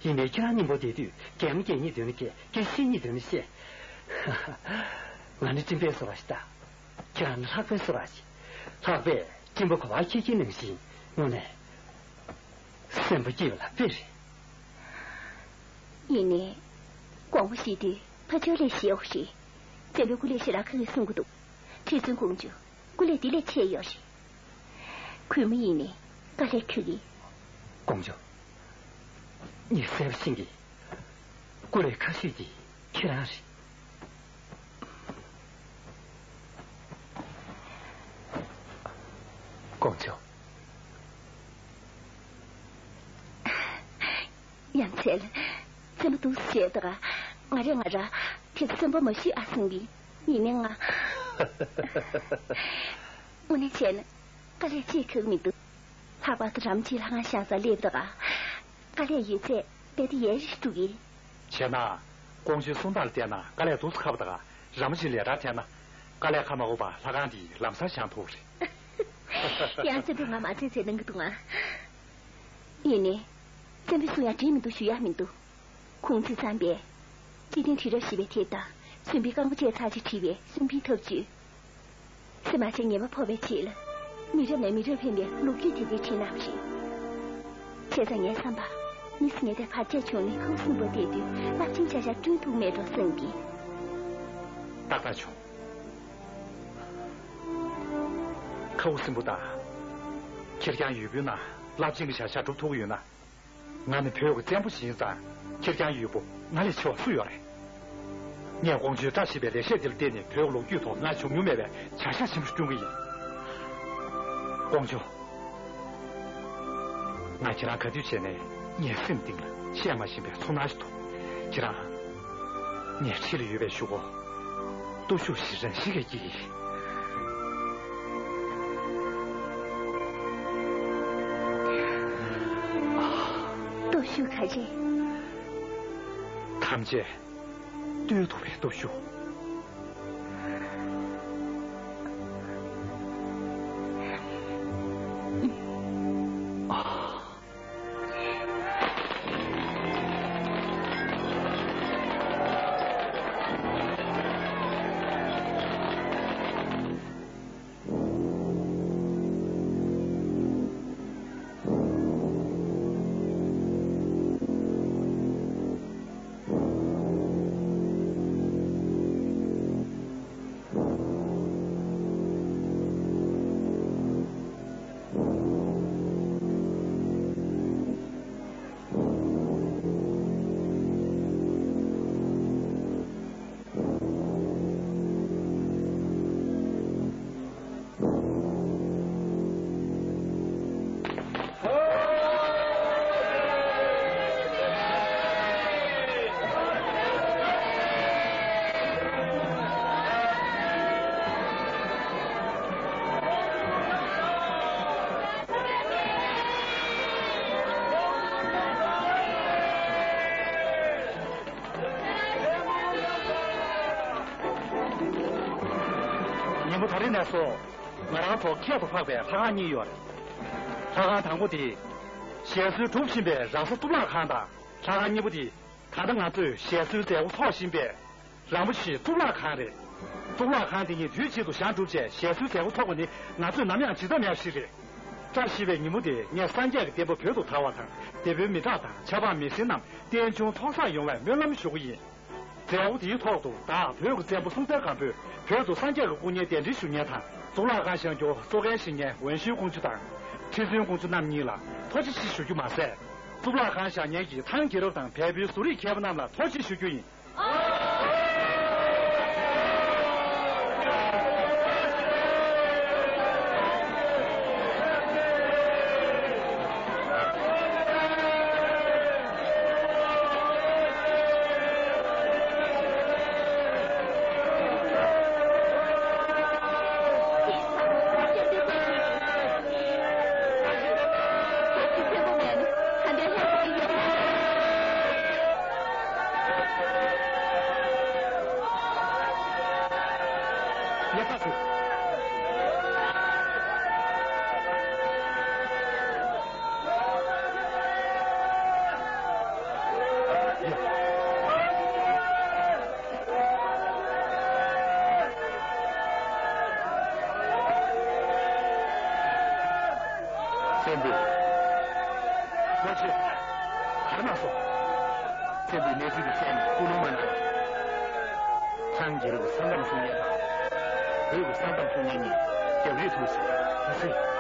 ཡིན་ནའི་ཁྱེད་རང་མཉམ་པོ་བསྡད་དུས་གད་མོ་བགད་སྙིང་འདོད་ན་བགད། སྐད་བཤད་སྙིང་འདོད་ན་བཤད། ང་ནི་སྤྲིན་པའི་བཟོ་འདྲ་ཞིག་ད། ཁྱེད་རང་ནི་ལྷགས་པའི་བཟོ་འདྲ་ཞིག་ལྷགས་པས་སྤྲིན་པ་གོ་བ་ཁྱེར་ཁྱེར་ནང་བཞིན་དངོས་གནས། སེམས་པ་སྐྱིད་པ་ལ་དཔེ་རེད། ཡིན་ནའི། དགོངས་པ་བཞེས་དུས་ཕ་ཆོས་ལས་ཞེ་འོ་ཞེས། བཙན་པོའི་སྐུ་ལས་ཞེ་དྲག་ཁག་གིས་གསུང་གི་འདུག་ཁྲི་བཙུན་ཀོང་ཇོ། སྐུ་ལས་འདི་ལས་ཆེ་ཡོད་རེད། གུས་མོ་ཡིན་ནའི་དཀའ་ལས་ཁག་གི། ཀོང་ཇོ། ངས་གསལ་པོ་ཤེས་ཀྱི། སྐུ་ལས་ཁག་ཤོས་ཀྱི་ཁྱེད་རང་རེད། ཀོང་ཇོ། ཡ་མཚན། བཙན་པོ་འདུག་ཟེར་ད་ག་ང་རེ་ང་ར་དེ་བཙན་པོ་མ་ཞུས་ཨ་སེང་གི་ཡིན་ནའི་ང་། དངོས་གནས་བྱས་ན་དཀའ་ལས་ཅིག་ཁག་མི་འདུག་ལྷག་པར་དུ་རམ་གྱི་ལྷ་ཁང་ཤག་ས་སླེབས་ད་ག་དཀའ་ལས་ཡོད་ཚད་དེ་དེ་ཡལ་རེ་འདུག་གི་བྱས་ན། ཀོང་ཇོའི་གསུང་སྟངས་ལ་བལྟས་ན་དཀའ་ལས་འདུག་སེ་ཁག་པ་ད་ག་ར་མོ་ཆེ་ལས་གྲྭར་འཐེན་ན། དཀའ་ལས་ཁག་མ་དགོས་པར་ལྷ་ཁང་འདི་ལམ་སང་བཞེངས་ཐུབ་རེད། ཡང་བཙན་པོས་ང་མ་ཚད་ཚད་གནང་གི་འདུག་ང་། ཡིན་ནའི། བཙན་པོས་གསུང་ཡག་བྲིས་མི་འདུག་ཞུ་ཡག་མི་འདུག་ཁུང་ཙི་བརྩམས་པའི། སྐྱེ་ལྡན་དུས་རབས་བཞི་པའི་དེབ་དང་གསོན་པའི་རྐང་པ་བཅས་ཚར་གཅིག་བྲིས་པའི་གསོན་པའི་ཐབས་ཇུས། སེམས་མ་བྱས་ཉེས་པ་ཕོག་པའི་རྗེས་ལ། མི་རབས་ནས་མི་རབས་འཕེན་པའི་ལོ་རྒྱུས་དེ་འདྲའི་བྲིས་གནང་བ་རེད། བྱས་ཙང་ངའི་བསམ་པར། མི་སེར་ངས་དེ་བར་ཆད་བྱུང་ནས་ཁ་བ་སྲིན་པོ་བསྡད་དུས་རླབས་ཆེན་བྱ་བཞག་བསྐྲུན་ཐུབ་མེད་འགྲོ་བསམ་གི། ཏག་ཏག་བྱུང་། ཁ་བ་སྲིན་པོ་དང་། ཁེར་རྐྱང་ཡུལ་པོའི་ནང་རླབས་ཆེན་གྱི་བྱ་བཞག་སྒྲུབ་ཐུབ་ཀྱི་ཡོད་ན། ང་ནི་བོད་ཀྱི་བཙན་པོ་ཞིག་ཡིན་ཙང་ཁེར་རྐྱང་ཡུལ་པོ་ང་ལས་ཆེ་བ་སུ་ཡོད་རེད། ངས་ཀོང་ཇོས་བཀྲ་ཤིས་པའི་ལེགས་བཤད་འདི་ལ་བརྟེན་ནས་བོད་ཀྱི་ལོ་རྒྱུས་ཐོག་ང་བྱུང་མྱོང་མེད་པའི་བྱ་བཞག་ཆེན་པོ་ཞིག་བསྐྲུན་གྱི་ཡིན། ཀོང་ཇོ། ང་ཁྱེད་རང་ག་དུས་བྱས་ནས་ངའི་སེམས་གཏིང་ལ་བཤད་མ་ཤེས་པའི་ཚོར་སྣང་ཞིག་འདུག་ཁྱེད་རང་། ངའི་འཁྲིས་ལ་ཡོད་པའི་གཞུག་གུ། སྟོབས་ཤུགས་ཤིག་རང་བཞིན་གྱིས་སྐྱེ་གི། སྟོབས་ཤུགས་ག་རེ། ཐམས་ཅད་བཏུལ་ཐུབ་པའི་སྟོབས་ཤུགས། ཉིན་མོ་ད་རེས་ནས་བཟུང་། ང་རང་ཚོ་ཁྱད་དུ་འཕགས་པའི་ལྷ་ཁང་གཉིས་ཡོད་རེད། ལྷ་ཁང་དང་པོ་དེ། ཞལ་གསོལ་སྒྲུབ་བཞིན་པའི་རང་ས་གཙུག་ལག་ཁང་དང་། ལྷ་ཁང་གཉིས་པོ་དེ། ད་ལྟ་ང་ཚོས་ཞལ་གསོལ་མཛད་སྒོ་འཚོགས་བཞིན་པའི། རིན་པོ་ཆེའི་གཙུག་ལག་ཁང་རེད། གཙུག་ལག་ཁང་དེ་གཉིས་དུས་གཅིག་ཏུ་བཞེངས་གྲུབ་རྗེས་ཞལ་གསོལ་མཛད་སྒོ་འཚོགས་པ་ནི་ང་ཚོས་ནམ་ཡང་བྱེད་ཐབས་མེད་པ་ཞིག་རེད། བཀྲ་ཤིས་པའི་ཉིན་མོ་དེ་ངས་སངས་རྒྱས་ཀྱི་བསྟན་པ་བོད་དུ་དར་བ་དང་། དེ་བོད་མི་དྲག་དང་ཆབ་འབངས་མི་སེར་རྣམས་རྟེན་འབྱུང་ཚོགས་བསགས་ཡོང་བའི་སྨོན་ལམ་ཞུ་གི་ཡིན། མཛད་སྒོ་དེའི་ཐོག་ཏུ་བདག་བོད་ཀྱི་བཙན་པོ་སྲོང་བཙན་སྒམ་པོས་བོད་དུ་སངས་རྒྱས་ཀྱི་སྐུ་བརྙན་གདན་འདྲེན་ཞུ་མཁན་དང་། གཙུག་ལག་ཁང་བཞེངས་རྒྱུ་གཙོ་འགན་བཞེས་མཁན་འོན་ཤིང་ཀོང་ཇོ་དང་། ཁྲི་བཙུན་ཀོང་ཇོ་རྣམ་གཉིས་ལ་ཐུགས་རྗེ་ཆེ་ཞུ་རྒྱུ་མ་ཟད། གཙུག་ལག་ཁང་བཞེངས་མཁན་གྱི་ཐང་རྒྱལ་རབས་དང་བལ་པོའི་བཟོ་རིག་མཁས་པ་རྣམས་ལ་ཐུགས་རྗེ་ཆེ་ཞུ་རྒྱུ་ཡིན། བཙན་པོས། ལོ་ཆེ། གར་མ་སོང་། བཙན་པོས་གནས་ཚུལ་དེ་གསན་ནས་སྐུལ་སློང་མ་གནང་། ཐང་རྒྱལ་རབས་ཀྱི་ས་མཚམས་སྲུང་མཁན་དང་། བོད་ཀྱི་ས་མཚམས་སྲུང་མཁན་གཉིས་རྒྱབ་རེས་ཐུབ་ཟིན་མ་ཟིན།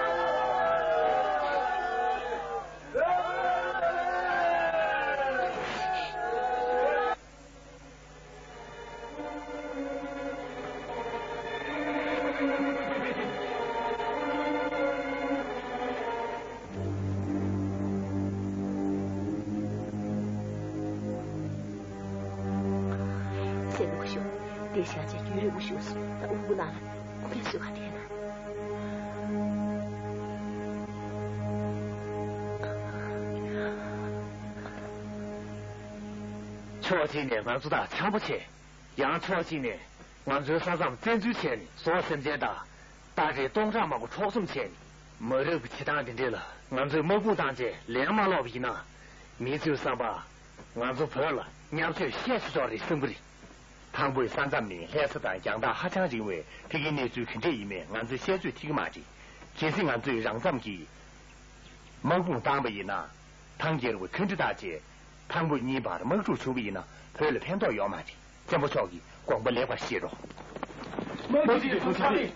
སེམས་མ་ཤོག་དེ་བཞག་ཅེས་རྒྱུན་རིང་པོ་བཞུགས་སོང་། ད་དབུལ་པོ་ནང་ལ་སྐུ་ངལ་གསོ་ག་དེ་ན། ཕྱོགས་གཅིག་ནས་ང་ཚོ་དང་འཆམ་པོ་བྱས། ཡང་ཕྱོགས་གཅིག་ནས་ང་ཚོའི་ས་མཚམས་བཙན་འཛུལ་བྱས་ནས་ཟོག་སེམས་ཅན་དང་སྟག་རིས་སྟོང་ཕྲག་མང་པོ་འཕྲོག་བཅོམ་བྱས་ནས། མི་རབས་ཀྱི་བྱེད་སྟངས་འདི་འདྲས་ལ་ང་ཚོས་དམག་དཔུང་བཏང་རྗེས་ལན་མ་སློག་པ་ཡིན་ན། མི་ཚོའི་བསམ་པར་ང་ཚོ་བོད་ལ་བརྙས་བཅོས་བཤད་ཆོག་ཆོག་རེད་བསམ་གྱི་རེད། ཐང་པོའི་ས་མཚམས་ནི་ལྷ་ས་དང་རྒྱང་ཐག་ཧ་ཅང་རིང་བས་ཕ་གིའི་གནས་ཚུལ་ག་འདྲས་ཡིན་མིན་ང་ཚོས་བཤད་ཚོད་ཐིག་གི་མ་རེད། གལ་སྲིད་ང་ཚོས་རང་མཚམས་ཀྱི་དམག་དཔུང་བཏང་པ་ཡིན་ན། ཐང་རྒྱལ་རབས་མཐུན་སྒྲིལ་བཏགས་རྗེས་ཐང་བོད་གཉིས་བར་དམག་འཁྲུག་བྱུང་བ་ཡིན་ན་བོད་ལ་ཕན་ཐོགས་ཡོད་མ་རེད། བཙན་པོ་མཆོག་གིས་དགོངས་པ་ལེགས་པར་བཞེས་རོགས། དམག་སྤྱི་དེ་ཚོ་ཆགས་ཏེ།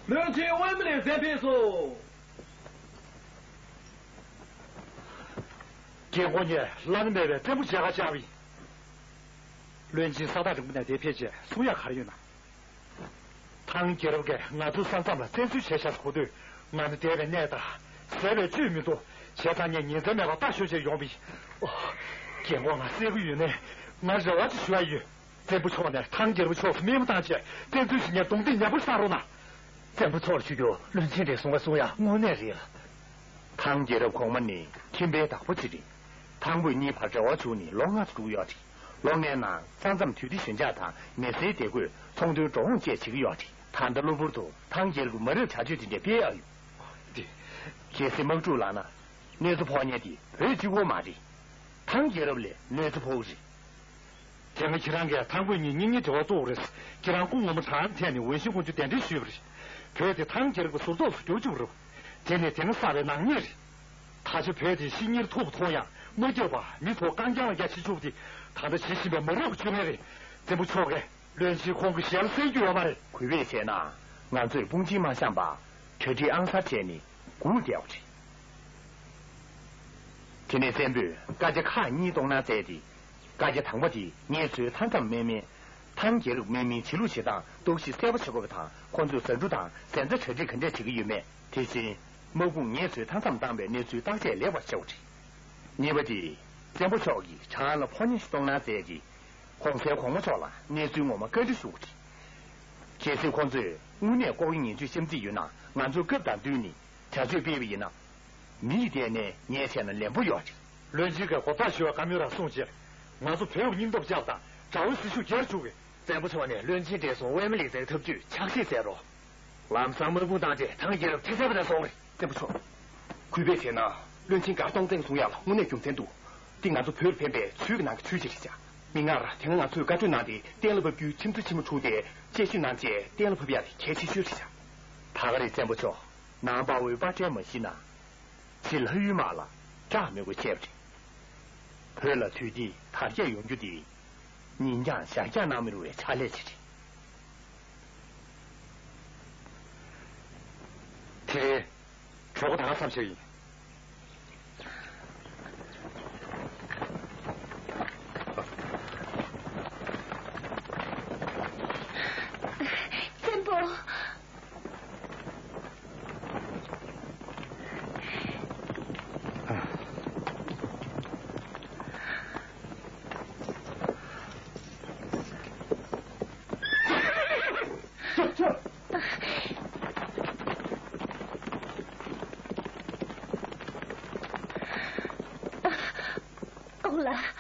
བློན་ཆེན་དབེན་པ་ལས་གསན་ཕེབས་སོ། རྒན་གོག་ངས་བླ་ན་མེད་པའི་བཙན་པོ་མཇལ་ཁ་བཅར་བ་ཡིན། བློན་ཆེན་ས་ཐག་རིང་པོ་ནས་འདིར་ཕེབས་རྗེས་གསུང་ཡག་ག་རེ་ཡོད་ན། ཐང་རྒྱལ་རབས་ཀྱིས་ང་ཚོའི་ས་མཚམས་ལ་བཙན་འཛུལ་བྱས་བཞག་གོ་དུས། ང་ནི་འདས་པའི་གནས་དང་ཟད་པའི་བཅུད་མི་འདུག་བྱས་ཙང་ངས་ཉིན་མཚན་མེད་པར་རྟ་ཞོན་བྱས་ཡོང་བ་ཡིན། ཨོ། རྒན་གོག་ང་གསལ་གྱི་ཡོད་ནས་ང་རེ་བ་ཅིག་ཞུ་ཡ་ཡོད། བཙན་པོ་མཆོག་ནས་ཐང་རྒྱལ་པོ་མཆོག་ཏུ་སྨན་པ་བཏང་བྱས་བཙན་འཛུལ་ཞིག་ངས་གདོང་ཐིག་ཉེ་པོར་བསགས་རོགས་གནང་། བཙན་པོ་མཆོག་ལ་ཞུ་རྒྱུ། བློན་ཆེན་དེས་གསུང་བ་གསུང་ཡ་དངོས་གནས་རེད་ལ། ཐང་རྒྱལ་རབས་གོང་མ་ནི་ཁྱིམ་པའི་བདག་པོ་ཅིག་རེད། ཐང་བོད་གཉིས་བར་འབྲེལ་བ་བྱུང་ནས་ལོ་ལྔ་ཙམ་འགྲོ་གི་ཡོད་རེད། ལོ་ལྔའི་ནང་ས་མཚམས་དུས་བདེ་ཞོད་འཇགས་དང་མི་སེར་བདེ་འཁོད། ཚོང་དོན་འགྲོ་འོང་བཅས་བྱེད་ཀྱི་ཡོད་རེད། ད་ལྟ་གློ་བུར་དུ་ཐང་རྒྱལ་རབས་མ་རབས་བྱ་སྤྱོད་དེ་འདྲ་སྤེལ་ཡག་ཡོད། དེ། གལ་སྲིད་དམག་འཁྲུག་ལངས་ན། གནོད་འཚེ་ཕོག་མཁན་དེ་བོད་གཅིག་པོ་མ་རེད། ཐང་རྒྱལ་རབས་ལ་གནོད་འཚེ་ཕོག་གི་རེད། དེ་སྔ་ཁྱེད་རང་གིས་ཐང་བོད་གཉིས་གཉེན་ཉེའི་འབྲེལ་བ་གཏོར་རེད། ཁྱེད་རང་སྐུ་ངོ་མ་དྲང་ཐད་ནས་འོན་ཤིང་ཀོང་ཇོ་གདན་འདྲེན་ཞུས་པ་རེད། བོད་དེ་ཐང་རྒྱལ་རབས་ཀྱི་ཟུར་གཏོགས་སུ་བསྒྱུར་བཅུག་པ་རེད། དེ་ནི་དེ་སྔ་བསགས་པའི་ནག་ཉེས་རེད། ད་ཆ་བོད་དེ་ཤི་གཉེར་ཐུབ་པ་མཐོང་ཡང་མ་བསྐྱབས་པར་མི་ཐོག་རྐང་རྐྱང་ལ་རྒྱག་བྱེད་བཅུག་སྟེ། ད་ལྟ་བྱེད་བཞིན་པའི་མ་རབས་ཀྱི་སྤྱོད་ངན་རེད། བཙན་པོ་མཆོག་གིས་བློན་ཆེན་ཁོང་གི་ཞལ་གསན་རྒྱུ་ཡོད་མ་རེད། གུས་པས་བྱས་ན་ང་ཚོས་དཔུང་ཆེན་མ་བཤམས་པར་གྲ་སྒྲིག་ཨང་གསར་བྱས་ནས་སྒུག་བསྡད་པ་རེད། དེ་ནས་བཙན་པོས་བཀའ་རྒྱ་ཁག་གཉིས་གཏོང་གནང་མཛད་དེ། བཀའ་རྒྱ་དང་པོ་དེ་ངས་ཚོའི་མཐའ་མཚམས་སྨན་སྨན། ཐང་རྒྱལ་རབས་སྨན་སྨན་བྱེད་ལུགས་བྱེད་སྟངས་རྟོག་ཞིབ་གསལ་པོ་བྱེད་དགོས་པ་དང་། ཁོང་ཚོས་ཟ་འབྲུ་དང་ཟན་རྩྭ་གྲ་སྒྲིག་ག་འདྲས་བྱེད་ཀྱི་ཡོད་མེད། དེ་བཞིན་དམག་དཔུང་ངས་ཚོའི་མཐའ་མཚམས་བཏང་བའི་གནས་ཚུལ་བརྟག་དཔྱད་ལེགས་པར་བྱེད་དགོས་རེད། གཉིས་པ་དེ། བཙན་པོ་མཆོག་གིས་བྱང་ལ་ཕོ་ཉ་ཞིག་གཏོང་གནང་མཛད་དེ། གོང་སའི་གོང་མ་མཆོག་ལ་གནས་ཚུལ་ངོ་མ་བཀའ་འདྲི་ཞུ་དགོས་རེད། གལ་སྲིད་ཁོང་ཚོས་དངོས་གནས་ལྐོག་གཡེང་ཉེས་སྤྱོད་བཤམས་རྩིས་ཡོད་ན་ང་ཚོ་སྐབས་དང་བསྟུན་ནས་བྱ་སྤྱོད་སྤེལ་བ་ཡིན་ན། མི་ཡི་ཐད་ནས་ཉེས་བྱས་ན་ལན་པོ་ཡོད་རེད། བློན་ཆེན་གྱིས་གོ་བརྡ་ཞུ་བའི་བཀའ་མོལ་རང་གསུངས་རྗེས། ང་ཚོ་བོད་ཀྱི་སྙིང་སྟོབས་བསྐྱབས་དང་དགྲ་བོའི་སྲི་ཞུ་རྒྱལ་བཅུག་གི། བཙན་པོ་མཆོག་ནས་བློན་ཆེན་བགྲེས་སོང་དབེན་མི་ལེགས་རྩལ་ཐབས་ཇུས་ཕྱག་བཞེས་མཛད་རོགས། ལམ་སང་དམག་དཔུང་བཏང་རྗེས་ཐང་རྒྱལ་རབས་ཁྲི་སེ་བ་དང་སོང་རེད། བཙན་པོ་མཆོག་གུས་པས་བྱས་ན། བློན་ཆེན་མགར་སྟོང་བཙན་གསུང་ཡག་ལ་དངོས་གནས་རྒྱུ་མཚན་འདུག་འདི་ང་ཚོ་བོད་ལ་ཕན་པའི་ཚུལ་གྱི་ནང་གི་ཚུལ་ཅིག་རེད་བྱ། མིག་སྔར་དེ་སྔ་ང་ཚོས་བཀའ་འཁྲོལ་གནང་སྟེ་གཏན་ལ་ཕབ་རྒྱུའི་ཁྲིམས་རྩོད་ཆེན་མོ་འཁྲུགས་ཏེ་དཔྱད་ཞིབ་གནང་རྗེས་གཏན་ལ་ཕབ་ཡག་དེ་གལ་ཆེ་ཤོས་རེད་བྱ། ད་ག་རེད་བཙན་པོ་མཆོག་ནང་པ་འོས་པ་སྤྲད་མ་ཤེས་ན། ཕྱི་ལྷ་ཡུལ་དམག་ལ་སྐྲག་མི་དགོས་བྱས་པ་རེད། བོད་ལ་དུས་བདེ་དར་རྒྱས་ཡོང་རྒྱུ་དེ། ཉིན་འགྱངས་ཞག་འགྱངས་གནང་མི་རུང་བའི་ཕྱག་ལས་ཅིག་རེད། དེ་རེད། གྲོད་ཁོག་ད་ག་ཙམ་ཞིག་ཡིན། བཙན་པོ། ཨོ་ལ།